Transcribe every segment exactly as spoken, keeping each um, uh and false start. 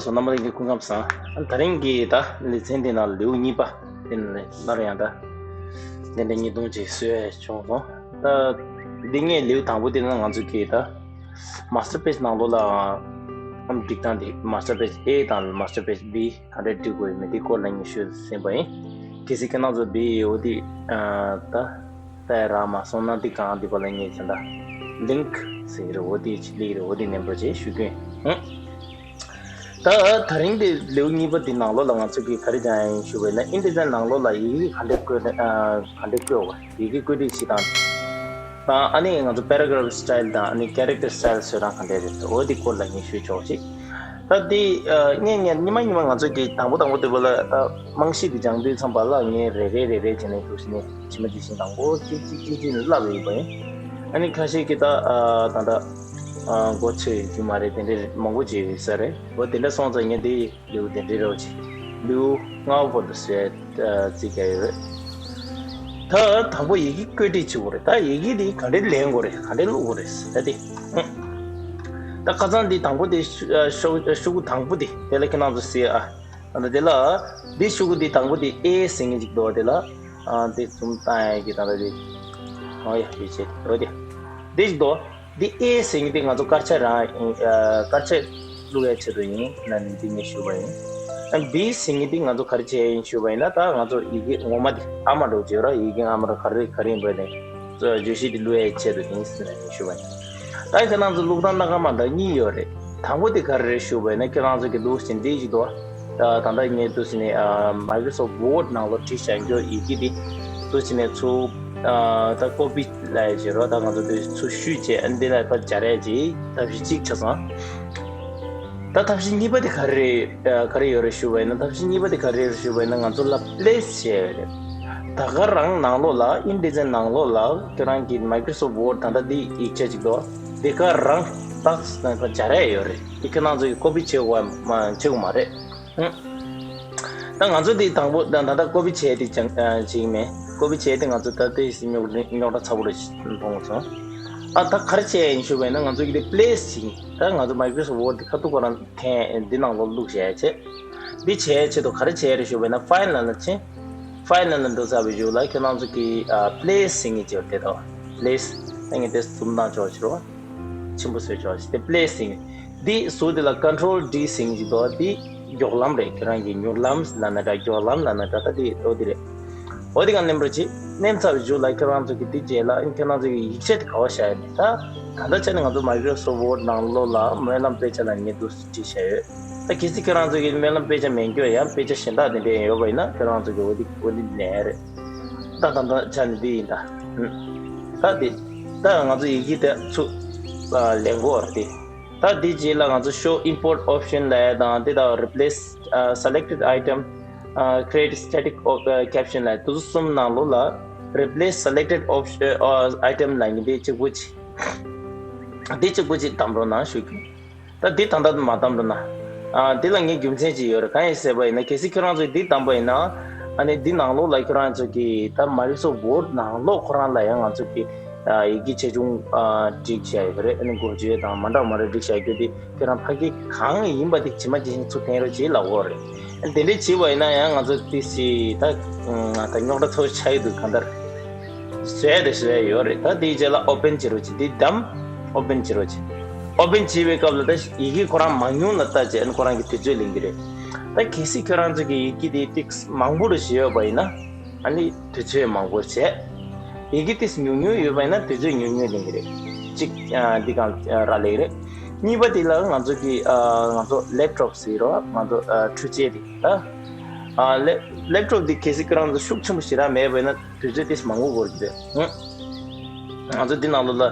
སོ་རྣམ་པ་ལྷན་རྒྱས་སྐུ་ཁམས་བཟང་། ད་རིང་གི་ད་ལེ་ཚན་འདི་ནང་ལེའུ་གཉིས་པ་འདི་ནས་སླར་ཡང་ད་འདི་འདྲ་བརྙན་ཐུང་ཅིག་བཟོས་བྱུང་སོང་། ད་འདི་ངས་ལེའུ་དང་པོ་འདི་ནང་ང་ཚོ་གི་ད་master page ནང་ལོགས་ལ་ཨམ་སྒྲིག་སྟངས་འདི་master page A དང་master page B ག་འདྲ་སྒྲིག་དགོས་ཡོད་མེད་འདི་སྐོར་ལ་ངས་ཞུས་ཟིན་པ་ཡིན། གལ་སྲིད་ཁྱེད་རང་ཚོ་འདི་འོ་འདི་ད་ལྟ་རག་མ་སོང་ན་འདི་གང་འདི་པ་ལ་ངས་ད་ལིང་ཀི་ཟེར་གི་རེད། འོ་འདི་ཅིག་སླེབས་ཀྱི་རེད། འོ་འདི་ནས་འགྲོ་བྱས་ཞུ་རྒྱུ་ཡིན། ད་ད་རིང་འདི་ལེའུ་གཉིས་པ་འདི་ནང་ལོགས་ལ་ང་ཚོ་གིས་ག་རེ་སྦྱངས་ཡིན་ཞུ་བ་ཡིན་ན། ཨིན་ཌི་ཛའིན་ནང་ལོགས་ལ་ཡི་གེ་ག་འདྲ་བཀོད་ན་ག་འདྲ་བཀོད་དགོས། ཡི་གེ་བཀོད་སྒྲིག་བྱེད་སྟངས། ད་ཨ་ནི་ང་ཚོ་paragraph style དང་ཨ་ནི་character style བཟོ་སྟངས་ག་འདྲ་རེད། འོ་འདི་སྐོར་ལ་ངས་ཞུས་ཆོག་ཅིག་ད་འདི་ངས་ངས་ཉི་མ་ཉི་མ་ང་ཚོ་གིས་དང་པོ་དང་པོ་དེ་བོ་ལ་ད་རྨང་གཞི་འདི་སྦྱང་དུས་ཙམ་པ་ལ་ངས་རེ་རེ་རེ་རེ་བྱས་ནས་འདུག་ཟེར་ནས་ཇི་མ་ཇི་བཞིན་དང་པོ་གཅིག་གཅིག་གཅིག་གཅིག་ནས་བསླབས་ཡོད་པ་ཡིན། ཨ་ནི་ཁ་ཤས་ཀྱིས་ད་ད་ད་མགོ་ཚོས་རྒྱུ་མ་རེད། དེ་འདྲ་མང་པོ་བྱས་ཡོད་ས་རེད། འོ་དེ་འདྲ་སོང་ཙང་ངས་འདི་ལེའུ་དེ་འདྲའི་རོགས་ཅིག་ལེའུ་ལྔ་པ་བར་དུ་བཟོས་རྩིས་རྒྱག་ཡོད། ད་དང་པོ་ཡི་གེ་བཀོད་སྒྲིག་བྱེད་དགོས་རེད། ད་ཡི་གེ་འདི་ག་འདྲས་ལེན་དགོས་རེད། ག་འདྲས་བླུག་དགོས་རེད་ད་འདི། ད་ཁ་སང་འདི་དང་པོ་འདི་ཤོག་ཤོག་གུ་དང་པོ་འདི་དེ་ལ་ཁྱེད་རང་ཚོ་གཟིགས་ཨ། ད་འདི་ལ་འདི་ཤོག་གུ་འདི་དང་པོ་འདི་ཨེ་ཟེར་མཁན་ཅིག་འདུག་དེ་ལ་འདི་ཛུམ་བཏང་ཡ་གི་ད་ལྟ་འདི་ཨོ་ཡ་ཡོད་ཆེ་འདུག་དེ་འདི་ཞིག་འདུག་འདི་ཨེ་ཟེར་མཁན་འདི་ང་ཚོ་དཀར་ཆག་རང་ཡིན། དཀར་ཆག་བླུག་ཡའི་ཆེད་དུ་ཡིན་ན་ནི་འདི་ངས་ཞུས་པ་ཡིན། ཨ་བི་ཟེར་མཁན་འདི་ང་ཚོ་ག་རེ་བྱས་ཡིན་ཞུས་པ་ཡིན་ན། ད་ང་ཚོ་ཡི་གེ་ངོ་མ་འདི་ཨ་མ་འདྲ་བོ་བརྗོད་ར། ཡི་གེ་ཨ་མ་ར་ག་རེ་ག་རེ་ཡིན་པ་ནས་བརྗོད་གཞི་འདི་བླུག་ཡའི་ཆེད་དུ་ཡིན་ཟེར་ནས་ངས་ཞུས་པ་ཡིན། ད་ཁྱེད་རང་ཚོ་བླུག་སྟངས་སྣ་ཁ་མ་འདྲ་གཉིས་ཡོད་རེད། དང་པོ་དེ་ག་རེ་རེད་ཞུས་པ་ཡིན་ན། ཁྱེད་རང་ཚོ་གི་འདུག་ཟིན་འདི་ཞིག་འདུག་ད་ད་ལྟ་ངས་འདུག་ཟིན་ནས་Microsoft Word ནང་ལོགས་བྲིས་བཞག་རྒྱུ་ཡི་གེ་འདི་འདུག་ཟིན་ནས་ཚུར་ད་ཀོ་པི་ལབ་ཡ་བྱེད་རོགས། ད་ང་ཚོ་འདི་ཚུར་བཤུས་བྱས་ཨ་འདི་ལ་ཕར་སྦྱར་ཡ་བྱེད། ཐབས་ཤེས་གཅིག་ཆགས་སོང་། ད་ཐབས་ཤེས་གཉིས་པ་དེ་ག་རེ་རེད། ག་རེ་ཡོད་རེད་ཞུ་བ་ཡིན་ན། ཐབས་ཤེས་གཉིས་པ་དེ་ག་རེ་རེད་ཞུ་བ་ཡིན་ན། ང་ཚོ་ལ་པི་ལེ་སི་བྱས་ཡོད་རེད། ད་ག་རང་ནང་ལོགས་ལ་ཨིན་ཌི་ཛའིན་ནང་ལོགས་ལ་ཁྱེད་རང་གི་Microsoft Word ད་ལྟ་འདི་ཡིག་ཆ་ཅིག་འདུག་དེ་ག་རང་ཏག་ཏག་སྦྱར་ཡ་ཡོད་རེད། དེ་ཁྱེད་རང་ཚོ་གི་ཀོ་པི་བྱེད་དགོས་མ་བྱེད་དགོས་མ་རེད། ཧུམ། ད་ང་ཚོ་འདི་དང་པོ་ད་ད་ལྟ་ཀོ་པི་བྱས་ཏེ་ཅང་ཅིག་མེད། ཀོ་པི་བྱས་ཏེ་ང་ཚོ་ད་ལྟའི་སི་རྙོག་རྙོག་དྲ་ཚ་པོ་རེ་མཐོང་སོང་། ཨ་ད་ག་རེ་བྱས་ཡིན་ཞུ་བས་ན། ང་ཚོ་གི་དེ་པི་ལེ་སི་ད་ང་ཚོ་Microsoft Word དེ་ཁ་ཐུག་ཁོ་རང་འཐེན་འདི་ནང་ལོགས་བླུགས་བྱས་བྱས། འདི་བྱས་ཆེད་དུ་ག་རེ་བྱས་རེད་ཞུ་བས་ན། ཕའིལ་ནང་ལ་ཕྱིན། ཕའིལ་ནང་ལ་འགྲོ་ཚར་བའི་གཞུག་ལ་ཁྱེད་རང་ཚོ་གི་ཨ་པི་ལེ་སི་ཟེར་མཁན་ཅིག་ཡོད་དེ་དང་། པི་ལེ་སི་ད་ངས་དེ་ཛུམ་བཏང་ཆོག་ཅིག་རོ། ཆེན་པོ་བཟོས་ཆོག་ཅིག་དེ་པི་ལེ་སི་ཟེར་མཁན། འདི་ཟུར་དེ་ལ་Control D ཟེར་མཁན་ཅིག་འདུག་འདི་མགྱོགས་ལམ་རེད། ཁྱེད་རང་གི་མྱུར་ལམ་ལབ་ན་འདྲ། མགྱོགས་ལམ་ལབ་ན་འདྲ། ད་འདི་འོ་འདི་རེད། འོ་འདི་ག་མནན་རོགས་བྱེད། མནན་ཚར་བའི་གཞུག་ལ་ཁྱེད་རང་ཚོ་གི་འདི་རྗེས་ལ་ཨིན་ཁྱེད་རང་ཚོ་གི་ཡིག་ཆ་དེ་ག་པར་བཞག་ཡོད་མེད། ད་ད་ལྟ་ཆ་ནས་ང་ཚོ་Microsoft Word ནང་ལོགས་ལ་སྨོན་ལམ་དཔེ་ཆ་ལ་ངས་འདུག་སེ་བྲིས་བཞག་ཡོད། ད་གལ་སྲིད་ཁྱེད་རང་ཚོ་གི་སྨོན་ལམ་དཔེ་ཆ་མེད་རྒྱུ་ཡང་དཔེ་ཆ་གཞན་དག་དེ་འདྲ་ཡང་ཡོད་པ་ཡིན་ན་ཁྱེད་རང་ཚོ་གི་འོ་འདི་འོ་འདི་ནས་རེད། ད་ད་ལྟ་ཆ་ནས་འདི་ཡིན་ད། ད་འདི་ད་ང་ཚོ་ཡི་གེ་དེ་ཚུར་ལེན་དགོས་རེད། ད་འདི་རྗེས་ལ་ང་ཚོ་Show Import Option ལབ་ཡ་དང་དེ་དང་Replace Selected Item Create Static Caption ལབ་ཡ་དེ་ཚོ་གསུམ་ནང་ལོགས་ལ་Replace Selected Option Item ལབ་མཁན་དེ་གཅིག་པུ་ཅིག་འདི་གཅིག་པུ་ཅིག་བདམས་རོགས་གནང་ཞུ་གི། ད་འདི་ད་ལྟ་མ་བདམས་རོགས་གནང་། འདི་ལ་ངའི་རྒྱུ་མཚན་ཅིག་ཡོད་རེད། གང་ཡིན་ཟེར་བ་ཡིན་ན། གལ་སྲིད་ཁྱེད་རང་ཚོས་འདི་བདམས་པ་ཡིན་ན། ཨ་ནི་འདི་ནང་ལོགས་ལ་ཁྱེད་རང་ཚོ་གི་ད་Microsoft Word ནང་ལོགས་ཁོ་རང་ལ་ཡང་ང་ཚོ་གི་ཡི་གེ་ཆེ་ཆུང་སྒྲིག་བྱས་ཡོད་རེད། ཨ་ནི་འགོ་བརྗོད་དང་མ་འདྲ་མ་འདྲ་སྒྲིག་བྱས་ཡོད་དེ། ཁྱེད་རང་ཕ་གི་གང་ཡིན་པ་དེ་ཇི་མ་ཇི་བཞིན་ཚུར་འཐེན་རོགས་བྱེད་ལབ་ཀྱི་ཡོད་རེད། དེ་འདྲས་བྱས་པ་ཡིན་ན་ཡང་ང་ཚོ་ཏི་སི་ད་ད་རྙོག་དྲ་ཚ་པོ་ཆགས་ཀྱི་འདུག་གང་ལྟར་བཟོས་དེ་བཟོས་ཡོད་རེད། ད་དེའི་རྗེས་ལ་Open བྱེད་རོགས་བྱེད། འདི་བདམས། Open བྱེད་རོགས་བྱེད། Open བྱེད་པའི་སྐབས་ལ་ད་ཡི་གེ་ཁོ་རང་མང་ཉུང་ལ་ལྟ་བྱས་ཨ་ནི་ཁོ་རང་གི་དུས་ཚོད་ལེན་གྱི་རེད། ད་གལ་སྲིད་ཁྱེད་རང་ཚོ་གི་ཡི་གེ་དེ་ཏིག་མང་པོ་རུ་བྱས་ཡོད་པ་ཡིན་ན། ཨ་ནི་དུས་ཚོད་མང་པོ་བྱས། ཡི་གེ་ཏིག་ཉུང་ཉུང་ཡོད་པ་ཡིན་ན་དུས་ཚོད་ཉུང་ཉུང་ལེན་གྱི་རེད། གཅིག་ཨ་འདི་གང་ཨ་རག་ལས་རེད། གཉིས་པ་དེ་ལ་ང་ཚོ་གི་ཨ་ང་ཚོ་ལེབ་ཊོབ་ཟེར་རོ། ང་ཚོ་ཨ་འཕྲུལ་ཆས་དེ་ད་ཨ་ལེབ་ལེབ་ཊོབ་དེ་གལ་སྲིད་ཁྱེད་རང་ཚོ་ཤུགས་ཆེན་པོ་ཞེ་དྲག་མེད་པ་ཡིན་ན་དུས་ཚོད་ཏིག་མང་པོ་འགོར་གྱི་རེད། ཧུམ། ང་ཚོ་འདི་ནང་ལོགས་ལ་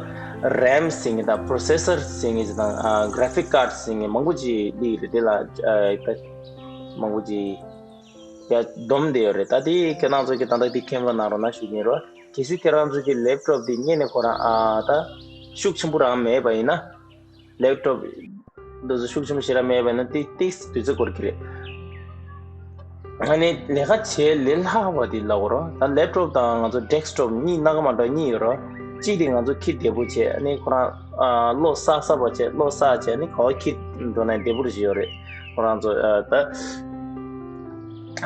རེམ་ཟེར་མཁན་དང་པོ་རོ་སེ་སར་ཟེར་མཁན་དང་ཨ་གྷ་ར་ཕིག་ཀར་ཌ་ཟེར་མཁན་མང་པོ་ཅིག་སླེབས་ཀྱི་རེད། དེ་ལ་ཨ་ད་མང་པོ་ཅིག་ཡ་བསྡོམས་བསྡད་ཡོད་རེད། ད་དེ་ཁྱེད་རང་ཚོ་གི་ད་ལྟ་དེ་ཁྱེད་རང་གནང་རོགས་གནང་ཞུ་གི་ཡིན་རོ། གལ་སྲིད་ཁྱེད་རང་ཚོ་གི་ལེབ་ཊོབ་དེ་སྔོན་ནས་ཁོ་རང་ཨ་ད་ཤུགས་ཆེན་པོ་རང་མེད་པ་ཡིན་ན། ལེབ་ཊོབ་འདི་ཚོ་ཤུགས་ཆེན་པོ་ཞེ་དྲག་མེད་པ་ཡིན་ན་ཏིག་ཏིག་དུས་ཚོད་འགོར་གྱི་རེད། ཨ་ནི་ལས་ཀ་བྱེད་ལས་སླ་བ་དེ་ལབ་དགོས་རོ། ད་ལེབ་ཊོབ་དང་ང་ཚོ་ཌེ་སི་ཊོབ་གཉིས་སྣ་ཁ་མ་འདྲ་གཉིས་ཡོད་རོ། གཅིག་དེ་ང་ཚོ་འཁྱེར་བདེ་པོ་བྱས། ཨ་ནི་ཁོ་རང་ཨ་བློ་གསར་གསར་པ་བྱས། བློ་གསར་བྱས་ཨ་ནི་ག་པར་འཁྱེར་འགྲོ་ན་བདེ་པོ་རེ་ཞིག་ཡོད་རེད། ཁོ་རང་ཚོ་ཨ་ད་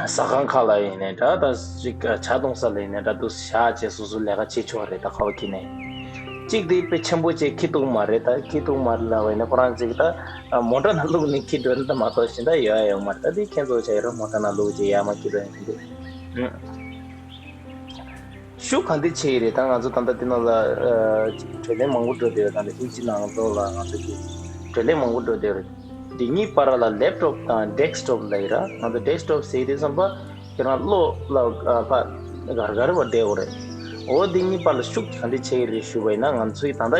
ཟ་ཁང་ཁག་ལ་ཡིན་ནའི་འདྲ། ད་ཅིག་ཨ་ཇ་འཐུང་ས་ལ་ཡིན་ནའི་འདྲ། འདུག་བཞག་བྱས་སོ་སོ་ལས་ཀ་བྱེད་ཆོག་རེད། ད་ཁ་བ་ཁྱེར་ནས་གཅིག་དེ་དཔེ་ཆེན་པོ་བྱས་ཁྱེར་ཐུབ་མ་རེད། ད་ཁྱེར་ཐུབ་མ་རེད་ལབ་པ་ཡིན་ན་ཁོ་རང་ཚོས་ད་ཨ་མོ་ཊ་ནང་བླུགས་ནས་ཁྱེར་འགྲོ་ན་ད་མ་གཏོགས་གཞན་དག་ཡོང་ཡ་ཡོད་མ་རེད། ད་དེ་ཁྱེད་ཚོ་བྱས་ཡོད་ར། མོ་ཊ་ནང་བླུགས་བྱས་ཡར་མར་ཁྱེར་འགྲོ་ཡ་མི་འདུག་ཤུགས་གང་འདྲ་ཆེ་ཡི་རེད། ད་ང་ཚོ་ད་ལྟ་འདི་ནང་ལ་ཨ་བགྲོ་གླེང་མང་པོ་འགྲོ་བསྡད་ཡོད། ད་ལྟ་ཧིན་ཇི་ནང་ལོགས་ལ་ང་ཚོ་གི་བགྲོ་གླེང་མང་པོ་འགྲོ་བསྡད་ཡོད་རེད། འདི་གཉིས་བར་ལ་ལེབ་ཊོབ་དང་ཌེསྐ་ཊོབ་ལབ་ཡོད་ར། ང་ཚོ་ཌེསྐ་ཊོབ་ཟེར་དུས་ཙམ་པ་ཁྱེད་རང་གློག་ལ་ཨ་ཕར་གར་གར་བ་བསྡད་ཡོད་རེད། འོ་འདི་གཉིས་བར་ལ་ཤུགས་གང་འདྲ་ཆེ་ཡི་རེད་ཞུ་བ་ཡིན་ན། ང་ཚོའི་ད་ལྟ་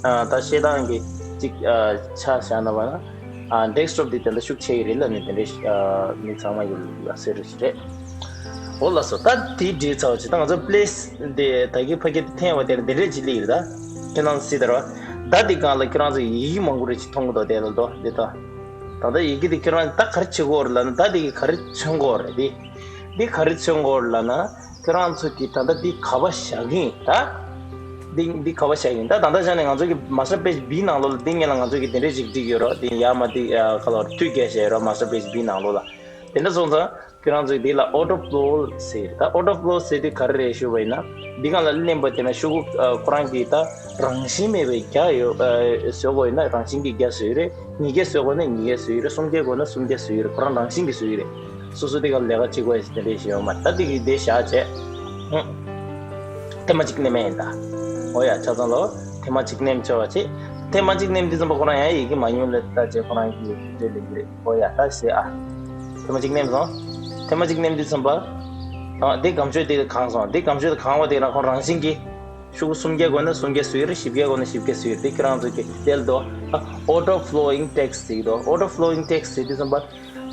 ཨ་ད་བཤད་སྟངས་ཀྱི་ཅིག་ཨ་ཆ་བཞག་ན་བ་ན། ཨ་ཌེསྐ་ཊོབ་འདི་དེ་འདྲ་ཤུགས་ཆེ་ཡི་རེད་ལབ་ནས་དེ་འདྲའི་ཨ་མི་ཚང་མ་ཡོད་ལ་ཟེར་རེད། འོ་ལགས་སོ། ད་དེའི་འགྲིག་ཚར་བ་ཅིག་ད་ང་ཚོ་པི་ལེ་སི་དེ་ད་གི་ཕ་གི་དེ་འཐེན་བ་དེ་ལ་འདི་འདྲས་ཅིག་སླེབས་ཡོད་རེད། ད་ཁྱེད་རང་ཚོ་གཟིགས་དང་ར། ད་འདི་སྒང་ལ་ཁྱེད་རང་ཚོ་ཡི་གེ་མང་པོ་རེ་ཅིག་མཐོང་གི་འདུག་དེ་ལ་འདུག་འདི་ད། ད་ལྟ་ཡི་གེ་འདི་ཁྱེད་རང་ད་ག་རེ་བྱེད་དགོས་རེད་ལབ་ན། ད་འདི་གི་ག་རེ་མཚོན་དགོས་རེད། འདི་འདི་ག་རེ་མཚོན་དགོས་རེད་ལབ་ན། ཁྱེད་རང་ཚོ་གིས་ད་ལྟ་འདི་ག་པར་བཞག་གི་ཡིན་ད། འདི་འདི་ག་པར་བཞག་གི་ཡིན་ད། ད་ལྟ་ཆ་ནས་ང་ཚོ་གི་མ་སི་ཊར་པེ་ཇི་བི་ནང་ལོགས་ལ་འདི་སྔོན་ལ་ང་ཚོ་གིས་དེ་འདྲས་ཅིག་བསྒྲིགས་ཡོད་ར། འདི་ཡར་མར་འདི་ཨ་ག་ལ་བར་མཐུད་བརྒྱབ་བཞག་ཡོད་ར། མ་སི་ཊར་པེ་ཇི་བི་ནང་ལོགས་ལ། དེ་འདྲ་སོང་ཙང་ཁྱེད་རང་ཚོས་འདི་ལ་ཨོ་ཊོ་ཕི་ལོ་ཟེར། ད་ཨོ་ཊོ་ཕི་ལོ་ཟེར་དུས་ག་རེ་རེད་ཞུ་བ་ཡིན་ན། འདི་སྒང་ལ་གླེང་བ་དེ་ན་ཤོག་གུ་ཨ་ཁོ་རང་གིས་ད་རང་བཞིན་མེད་པའི་བརྒྱ་ཡོད་ཨ་བཟོ་དགོས་ཡིན་ན་རང་བཞིན་གྱི་བརྒྱ་བཟོས་ཡོད་རེད། ཉིས་བརྒྱ་བཟོ་དགོས་ན་ཉིས་བརྒྱ་བཟོས་ཡོད་རེད། སུམ་བརྒྱ་དགོས་ན་སུམ་བརྒྱ་བཟོས་ཡོད་རེད། ཁོ་རང་རང་བཞིན་གྱིས་བཟོས་ཡོད་རེད། སོ་སོ་དེ་ག་ལས་ཀ་བྱེད་དགོས་ཡ་ཞིག་དེ་འདྲས་ཞིག་ཡོད་མ་རེད། ད་དེ་གི་དེ་བཞག་བྱས། ཧུང་། ཐེངས་མ་གཅིག་ནེམ་ཡིན་ད། འོ་ཡ། ཆ་ཚང་ལོ། ཐེངས་མ་གཅིག་ནེམ་བྱས་པ་བྱས། ཐེངས་མ་གཅིག་ནེམ་དུས་ཙམ་པ་ཁོ་རང་ཡང་ཡི་གེ་མ་ཉུང་ལ་ལྟ་བྱས་ཁོ་རང་གི་ཡི་གེ་ལེན་གྱི་རེད། འོ་ཡ། ད་ཟེར་ཨ། ཐེངས་མ་གཅིག་ནེམ་སོང་། ཐེངས་མ་གཅིག་ནེམ་དུས་ཙམ་པ། ཨ་དེ་སྒམ་ཆུ་དེ་གང་སོང་། དེ་སྒམ་ཆུ་དེ་གང་བ་དེ་རང་ཁོ་རང་བཞིན་གྱིས། ཤོག་གུ་སུམ་བརྒྱ་དགོས་ན་སུམ་བརྒྱ་བཟོས་རེད། བཞི་བརྒྱ་དགོས་ན་བཞི་བརྒྱ་བཟོས་རེད། དེ་ཁྱེད་རང་ཚོ་གི་དེ་ལ་འདུག་ཨ་ཨོ་ཊོ་ཕི་ལོ་ཡིང་ཊེག་སི་ཟེར་གྱི་འདུག་ཨོ་ཊོ་ཕི་ལོ་ཡིང་ཊེག་སི་ཟེར་དུས་ཙམ་པ།